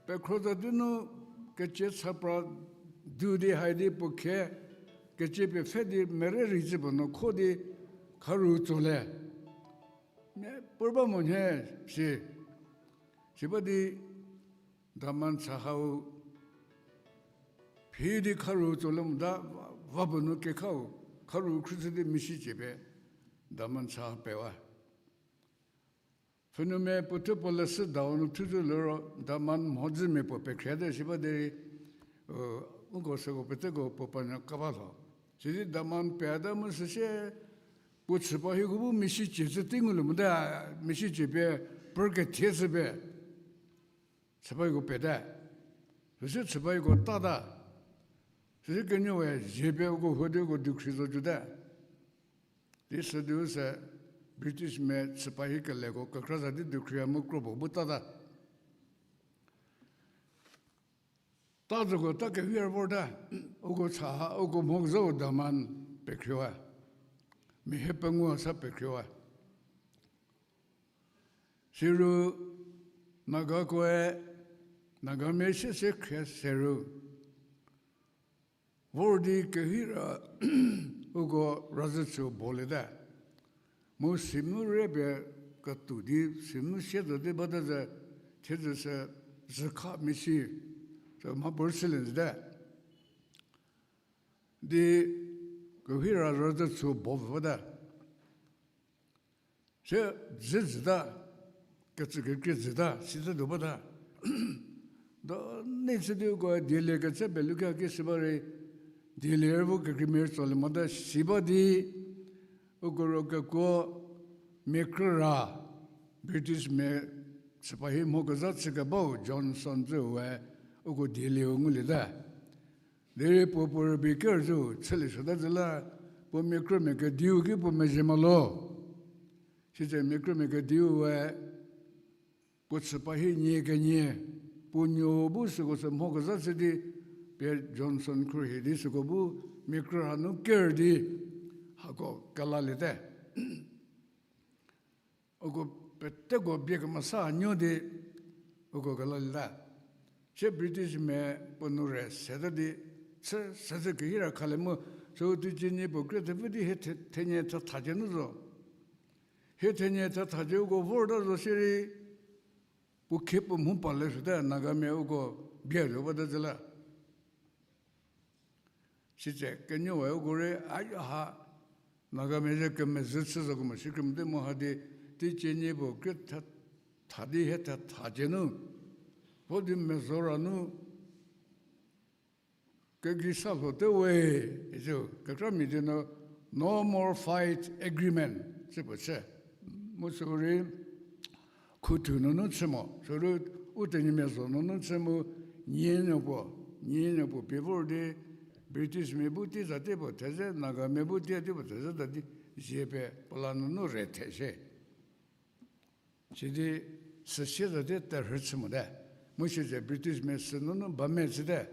pekhro za di nu kecie chapra du di hai di puo khe kecie pie pfhe di mere rei zhü puo nu kho di kharu tso le. Mia puo ba mo nhie si. Si ba di Daman chahau phi di kharu tso le mota va puo nu kekhau kharu khrüchü di misi cie pie Daman chaha pewa. Pfhünuomia puo thuo puo leshüdau nu thuo zhü liro Daman mhodzümia puo pekhriete si ba derei, uko süko peteko puo pa nu kaba lho. Sidi Daman peta mu süsie puo chüpa hieko bu misi cie chü tei ngulie mote, misi cie pie per kethie chü pie chüpa hieko pete. Süsie chüpa hieko tata. Süsie kenuoe zie pie uko huo di uko dukhri zo tuote. Di südi u se Britishmia chüpa hi keleko kekra za di dukhri a mu kro puo bu tata. Ta zoko ta kehie vorta, uko cha ha, uko mhodzü u Daman pekhriwa. Mia hie pengou sa pekhriwa. Siro Nagakoe, Nagamia siese khrie seru vor di kehira uko razhü chü boliete. Mu sinu rei pie ketou di sinu sie zo di bate ze, thiedzü se zhükha misi, sü mha puo rüchülie zhüte. Di kehira razhü chü bo vota. Se dzü zhüta, kecü kekrie zhüta, sitse do bata. Do nei chü di uko dielie kecü pie lukia ki si ba rei, dielie rei vo kekreimia rei tsolie mota si ba di, uko ro kekuo mia krü ra, Britishmia sipahi mhokezha chükebau Johnson zü we uko dielieu nguliete. Derei puo puo rübei ker zü chülie suota zü la, puo mia krümia kediu ki puo mezhie mo lo. Sitse mia krümia kediu we puo chüpahi nie kenie, puo nuo bu süko sü mhokezha chü di, pie Johnson khruohi di süko bu mia krü hanu ker di, hako kelaliete. Uko peteko bie kemesa nuo di, uko kelalieta. Sie Britishmia puo nu re seta di, chü sezhü kehira khalie mu, sü teicie nie puo krie thepfü di hie the-, thenie thetha cie nu zo. Hie thenie thetha cie uko vorta zo sirei, puo khie puo mhu pale süte Nagamia uko bie zo bata zü la. Sitse kenuoe uko rei, a ha, Nagamia ze kemezhü chü zo kemo si kemete mo ha di, teicie nie puo krie tha, tha di hie thetha cie nu, vo di mezo ra nu, Kegei sa lhote we, isü kekramia die nu No More Fight Agreement, sü puo chü. Mu sü rei khuthu nunu chü mo, sü rei u Tenyimia zo nunu chü mu, nie nuo puo, nie nuo puo pie vor di, Britishmia bu tei za tei puo theze, Nagamia bu tei tei puo theze ta di, zie pie puo la nunu re the shie. Sidi süsie za di terhü chü mote. Mu sieze Britishmia sünunu ba me chüte.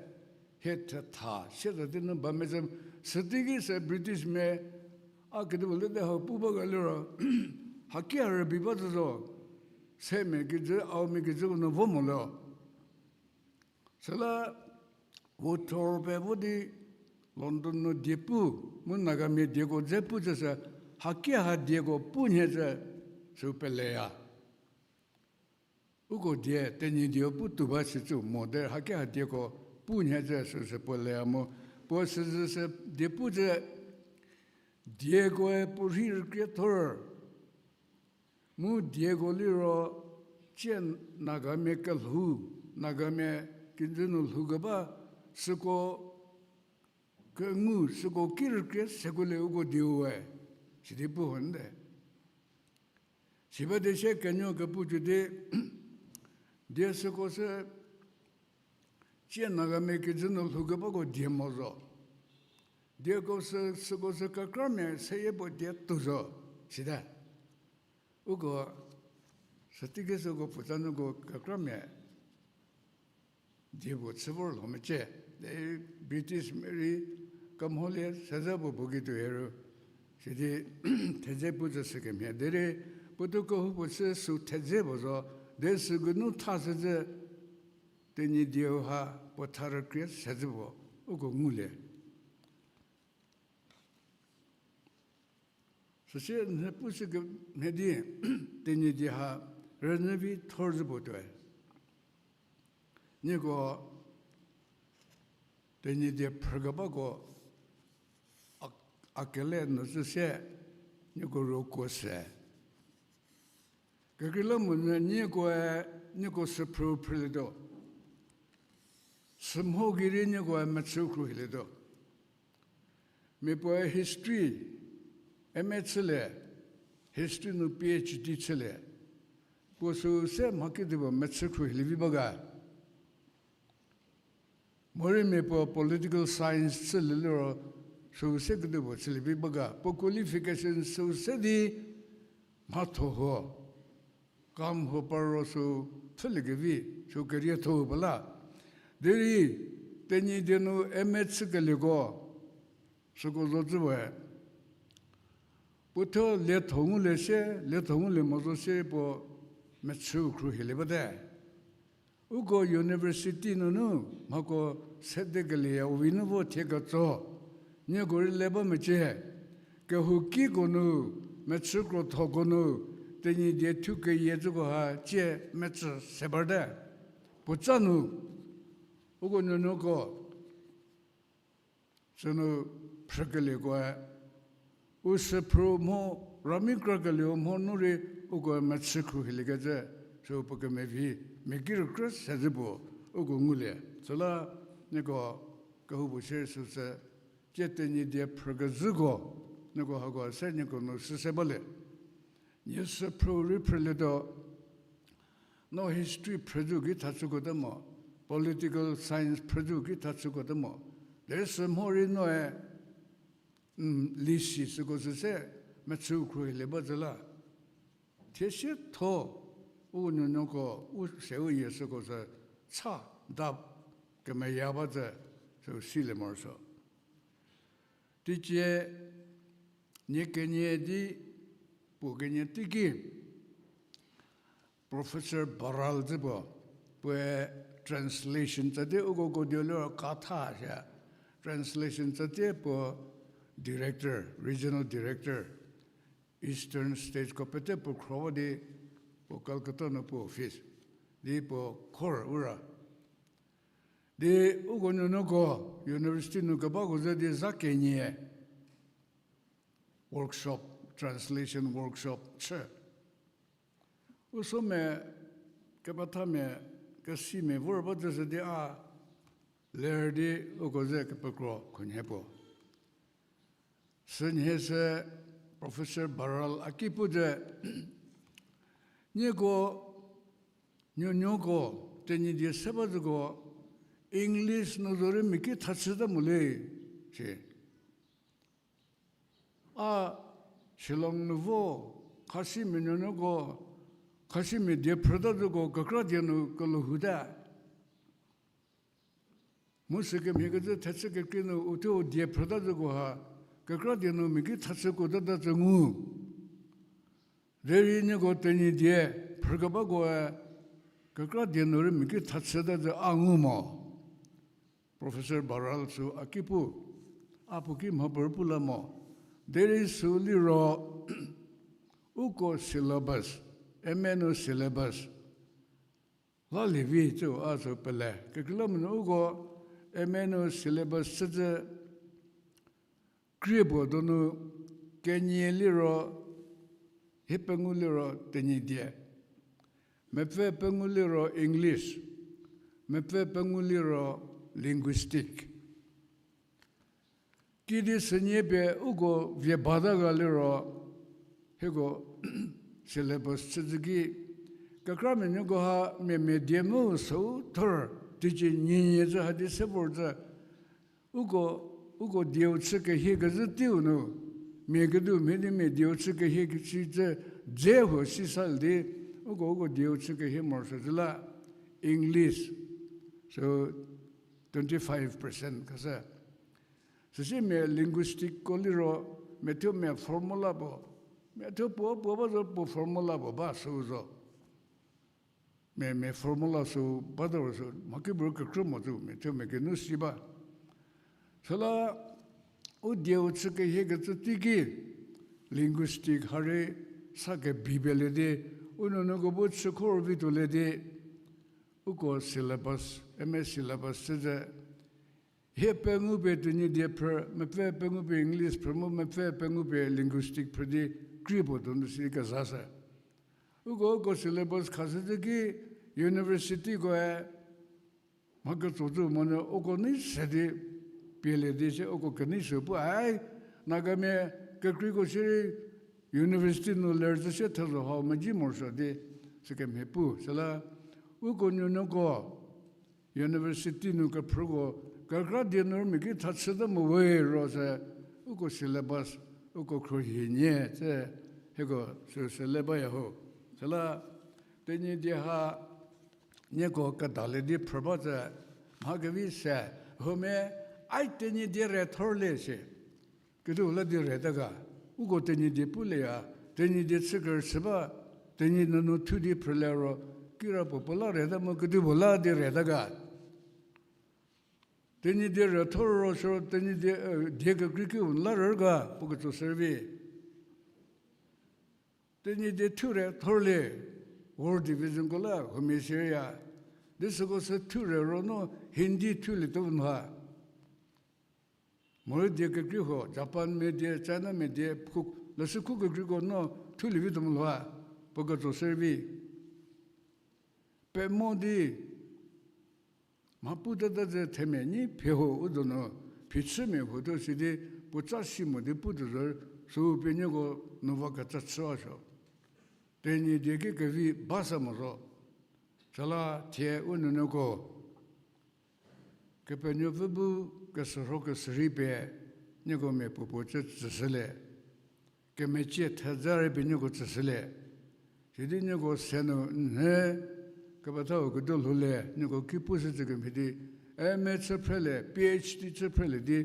Hie thetha sie za di nu ba me chü. Süteiki sü Britishmia a kedipuo lete hau pu ba ga liro, haki ha rübei ba zü zo. Semia kijü, Aomia kijüko nu vo mo lo. Süla vothor pie vo di London nu die pu, mu Nagamia dieko dze pu zü sü, haki ha dieko pu nhie zü sü peleya. Uko die Tenyidie pu tuo ba si cü mo derei haki ha dieko pu nhie zü sü sü peleya mu, puo süzü sü die pu zü, diekoe puo rhei rükrie thor. Mu dieko liro, tsie Nagamia kelhou, Nagamia kijü nu lhoukeba, süko kengu, süko ki rükrie sekuolie uko dieu we, sidi pu hon te. Siba di sie kenuo kepu cü di, die süko sü, tsie Nagamia kijü nu lhoukebako die mo zo. Dieko sü, süko sü kekramia seyie puo die tuo zo, sita. Uko, süteiki süko puotsa nuko kekramia die puo chü vor lho mecie. Derei Britishmia rei kemholie sezha puo puo ki tuo heru. Sidi thedze pu zü sükemhie. Derei puotou kehoupuo chü sü thedze puo zo. Derei süko nu tha sezü Tenyidie ha puo tha rükrie sezü puo uko ngulie. Süsie nhie pu sükemhie di, Tenyidie ha rünyü vi thor zü puo tuoe. Nieko Tenyidie phrükebako a, a kele nu zü sie, nieko roko se. Kekreilamonyü niekoe, nieko süphrü phrülietuo. Sümho gei rei niekoe mechü khruohilietuo. Mia puoe history M A chülie, history nu P H D chülie. Puo süu se mha kedipuo mechü khruohilie vi ba ga. Morei mia puo political science chülie liro, süu se kedipuo chülie vi ba ga. Puo qualification süu se di mhatho huo, kam huo par ro sü pfhüliekevi, sü kerietho-u ba la. Derei Tenyidie nu M A chükelieko, süko zo zü we. Puo thuo lietho ngulie sie, lietho ngulie mo zo sie puo mechü khruohilie bate. Uko university nunu mhako sedekelieya uvi nu vo thie ketso, nieko rei le ba mecie. Kehoukiko nu, mechü krothoko nu, Tenyidie thu keyie züko ha tsie mechü se bate. Puotsa nu, uko nuonuoko sünu phrükeliekoe, u süphrü mho, rami krakelieu mho nu rei ukoe mechü khruohiliekecü, sü puo kemevi, mia ki rükrie se zü puo, uko ngulie. Süla nieko kehoupuo shie süsü, tsie Tenyidie phrükezhüko, nieko hako se nieko nu süse balie. Nie süphrü rei phrülietuo, no history phrüzhü ki tha chüko te mo, political science phrüzhü ki tha chüko te mo. Derei sü mho rei noe, lisi süko sü se mechü khruohilie ba zü la. Thie sietho, u nuonuoko, u seu yie süko sü cha da kemeya ba zü, sü silie morosuo. Teicie, nie kenie di, puo kenie teiki, Professor Baral zü puo, puoe translation tsatie uko koduo liro katha shie, translation tsatie puo director, regional director, Eastern States ko pete puo khrowa di, puo Calcutta nu puo office, di puo khor ura. Di uko nuonuoko university nu kebako ze di za kenie workshop, translation workshop chü. U somia, kepethamia, kesimia vor ba züsü di a, ler di uko ze kepekro khunhie puo. Sünhie se Professor Baral a ki pu ze, nieko, nuonuoko, Tenyidie se ba züko, English nu zorei mia ki thachüta mo le, si. A Shillong nu vo, Khasimia nuonuoko, Khasimia die phrüta züko kekra die nu kelhou huta. Mu sükemhie kecü thechü kekrei nu uthuo die phrüta züko ha, kekra die nu mia ki thachüko tata tsü ngu. Derei nieko Tenyidie phrükebakoe, kekra die nu rei mia ki thachüta zü a ngu mo. Professor Baral sü a ki pu, a puo ki mhapuorei pu la mo. Derei sü liro, uko syllabus, M A nu syllabus la lievi cü a sü pele. Kekreilamonyü uko M A nu syllabus chüzü krie puo donu kenie liro, hie pengou liro Tenyidie, mepfü pengou liro English, mepfü pengou liro linguistic. Kidi sünie pie uko vie bata ga liro, hieko syllabus chüzü ki, kekramia nuoko ha mia mia die mu sü thor, teicie nyie nyie zü ha di se vor zü, uko, uko dieu chü kehie kezhü teiu nu, mia kediu mhie di mia dieu chü kehie kecü zü, dze huo sisa di, uko, uko dieu chü kehie morosuo zü la, English, so twenty five percent khashü. Süsie mia linguistic ko liro, mia thuo mia formula puo, mia thuo puo puo ba zo puo formula puo ba sü zo. Mia, mia formula sü bata ro sü, mha ki bu kekrü mo zü, mia thuo mia kinu si ba. Süla, u dieu chü kehie kecü teiki, linguistic ha rei sa kebi pie le di, u nuonuoko bu chü khor vi tuo le di, uko syllabus, M A syllabus chüzü, hie pengou pie Tenyidie phrü, mepfü pengou pie English phrü mu mepfü pengou pie linguistic phrü di krie puo donu si kezashü. Uko, uko syllabus khashü zü ki universitykoe mha ketso zü monyü uko nei se di pie le di sie uko kenei sü pu ai, Nagamia kekreiko shierei university nu ler zü sie thezho hau medzi morosuo di sükemhie pu. Süla uko nuonuoko university nu kephrüko kekra die nu mia ki thachüta mo we ro se, uko syllabus, uko khruohi nie tse, hieko sü sü le baya ho. Süla Tenyidie ha nieko kedalie di phrü ba tse, mha kevi se, huomia, ai Tenyidie re thorlie si. Kediu la di reta ga, uko Tenyidie puleya, Tenyidie chü kerüchü ba, Tenyidie nunu thu di phrülie ro, kirapuo puo la reta mu kedipuo la di reta ga. Tenyidie re thor ro siro Tenyidie, eh, die kekrei kiu la rü ga, puo ketso servi. Tenyidie thu re thorlie, War Divisionko la huomia shieya. Di süko sü thu re ro no Hindi thulie tuo mha. Morei die kekrei huo, Japanmia die, Chinamia die, khu, leshü khu kekreiko no thulie vi tuo mo lho, puo ketso servi. Pemo di, mha pu tata ze themia nyi phi ho u donu, phichümia huo tuo sidi, puo tsa si mo di pu tuo zo, sü pie nieko nu va ketsa chüwa suo. Tenyidie ki kevi ba sa mo zo. Süla thie u nuonuoko Kepenuopfü bu kesürho kesürei pie nieko mia puopuo cü tsüshülie. Kemecie theza rei pie nieko tsüshülie. Sidi nieko se nu nhie kepethau kedo lhoulie, nieko ki pushü tsü kemhie di, M A chü phrelie, P H D chü phrelie di,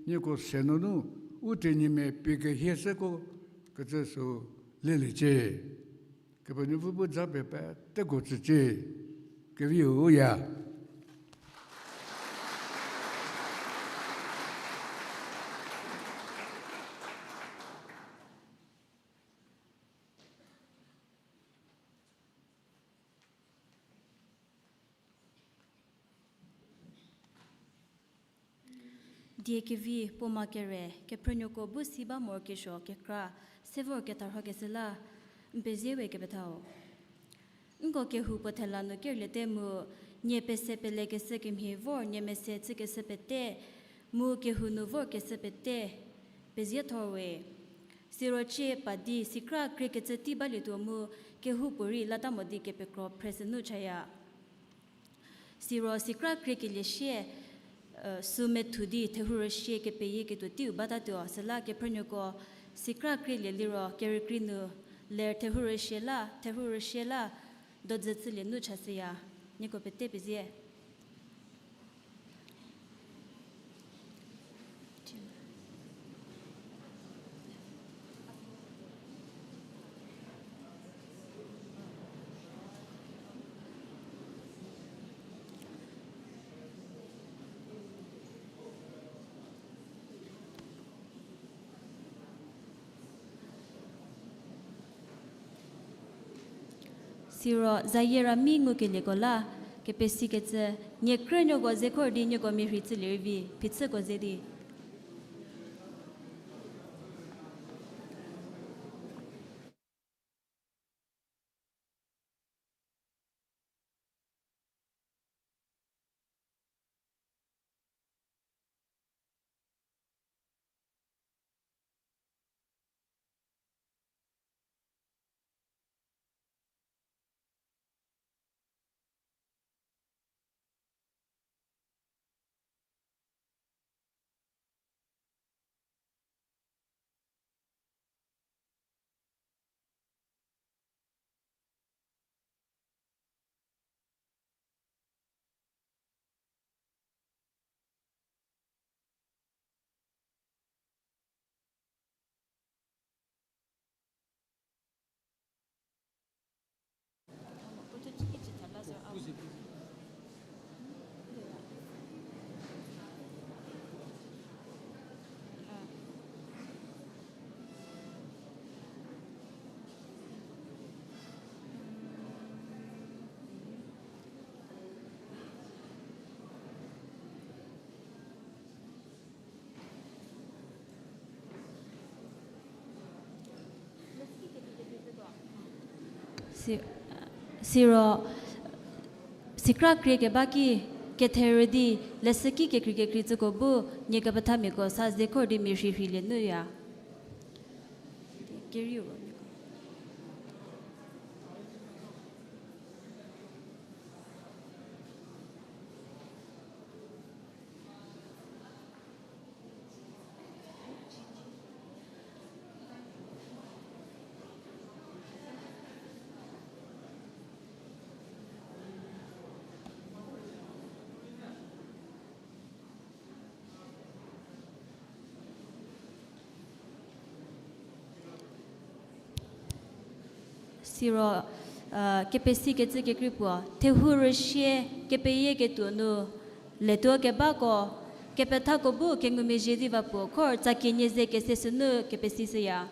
nieko se nunu u Tenyimia pie kehie seko kecü sü leliecie. Kepenuopfü bu japie peteko tsücie. Keviu ya. Die kevi puo ma kere, kephrünuoko bu si ba morokesuo kekra, se vor ketarhokeshü la, n pezie we kepethau. Nko kehou puo thela nu kerliete mu, Nie pese pelekeshü kemhie vor nie mese chükeshü pete, mu kehou nu vorkeshü pete, pezie thorwe. Siro cie pa di sikra kriekecü tei balietuo mu kehoupuorei lata mo di kepekro phreshü nu chaya. Siro sikra kriekelie sie, sü methu di thehou rüsie kepeyieketuo teiu batatuo, süla kephrünuoko sikra krielie liro kerükrie nu ler thehou rüsie la, thehou rüsie la, dodzü chülie nu chashüya, nieko pete pezie. Siro zayie ra mi ngukelieko la, kepesikecü, nie krünuoko ze khor di nieko mia rhei chülie rei vi, phichüko ze di. Si-, siro, sikra krie keba ki ketherü di, leshüki kekrei kekrei tsüko bu, nie kepethamiako sa ze khor di mia rhei rheilie nuya. Kerieu ro. Siro, kepesikecü kekrei puo, thehou rüsie kepeyieketuo nu letuo kebako, kepethako bu kengumezhie di va puo khor tsakie nie ze kese sünu kepesishüya.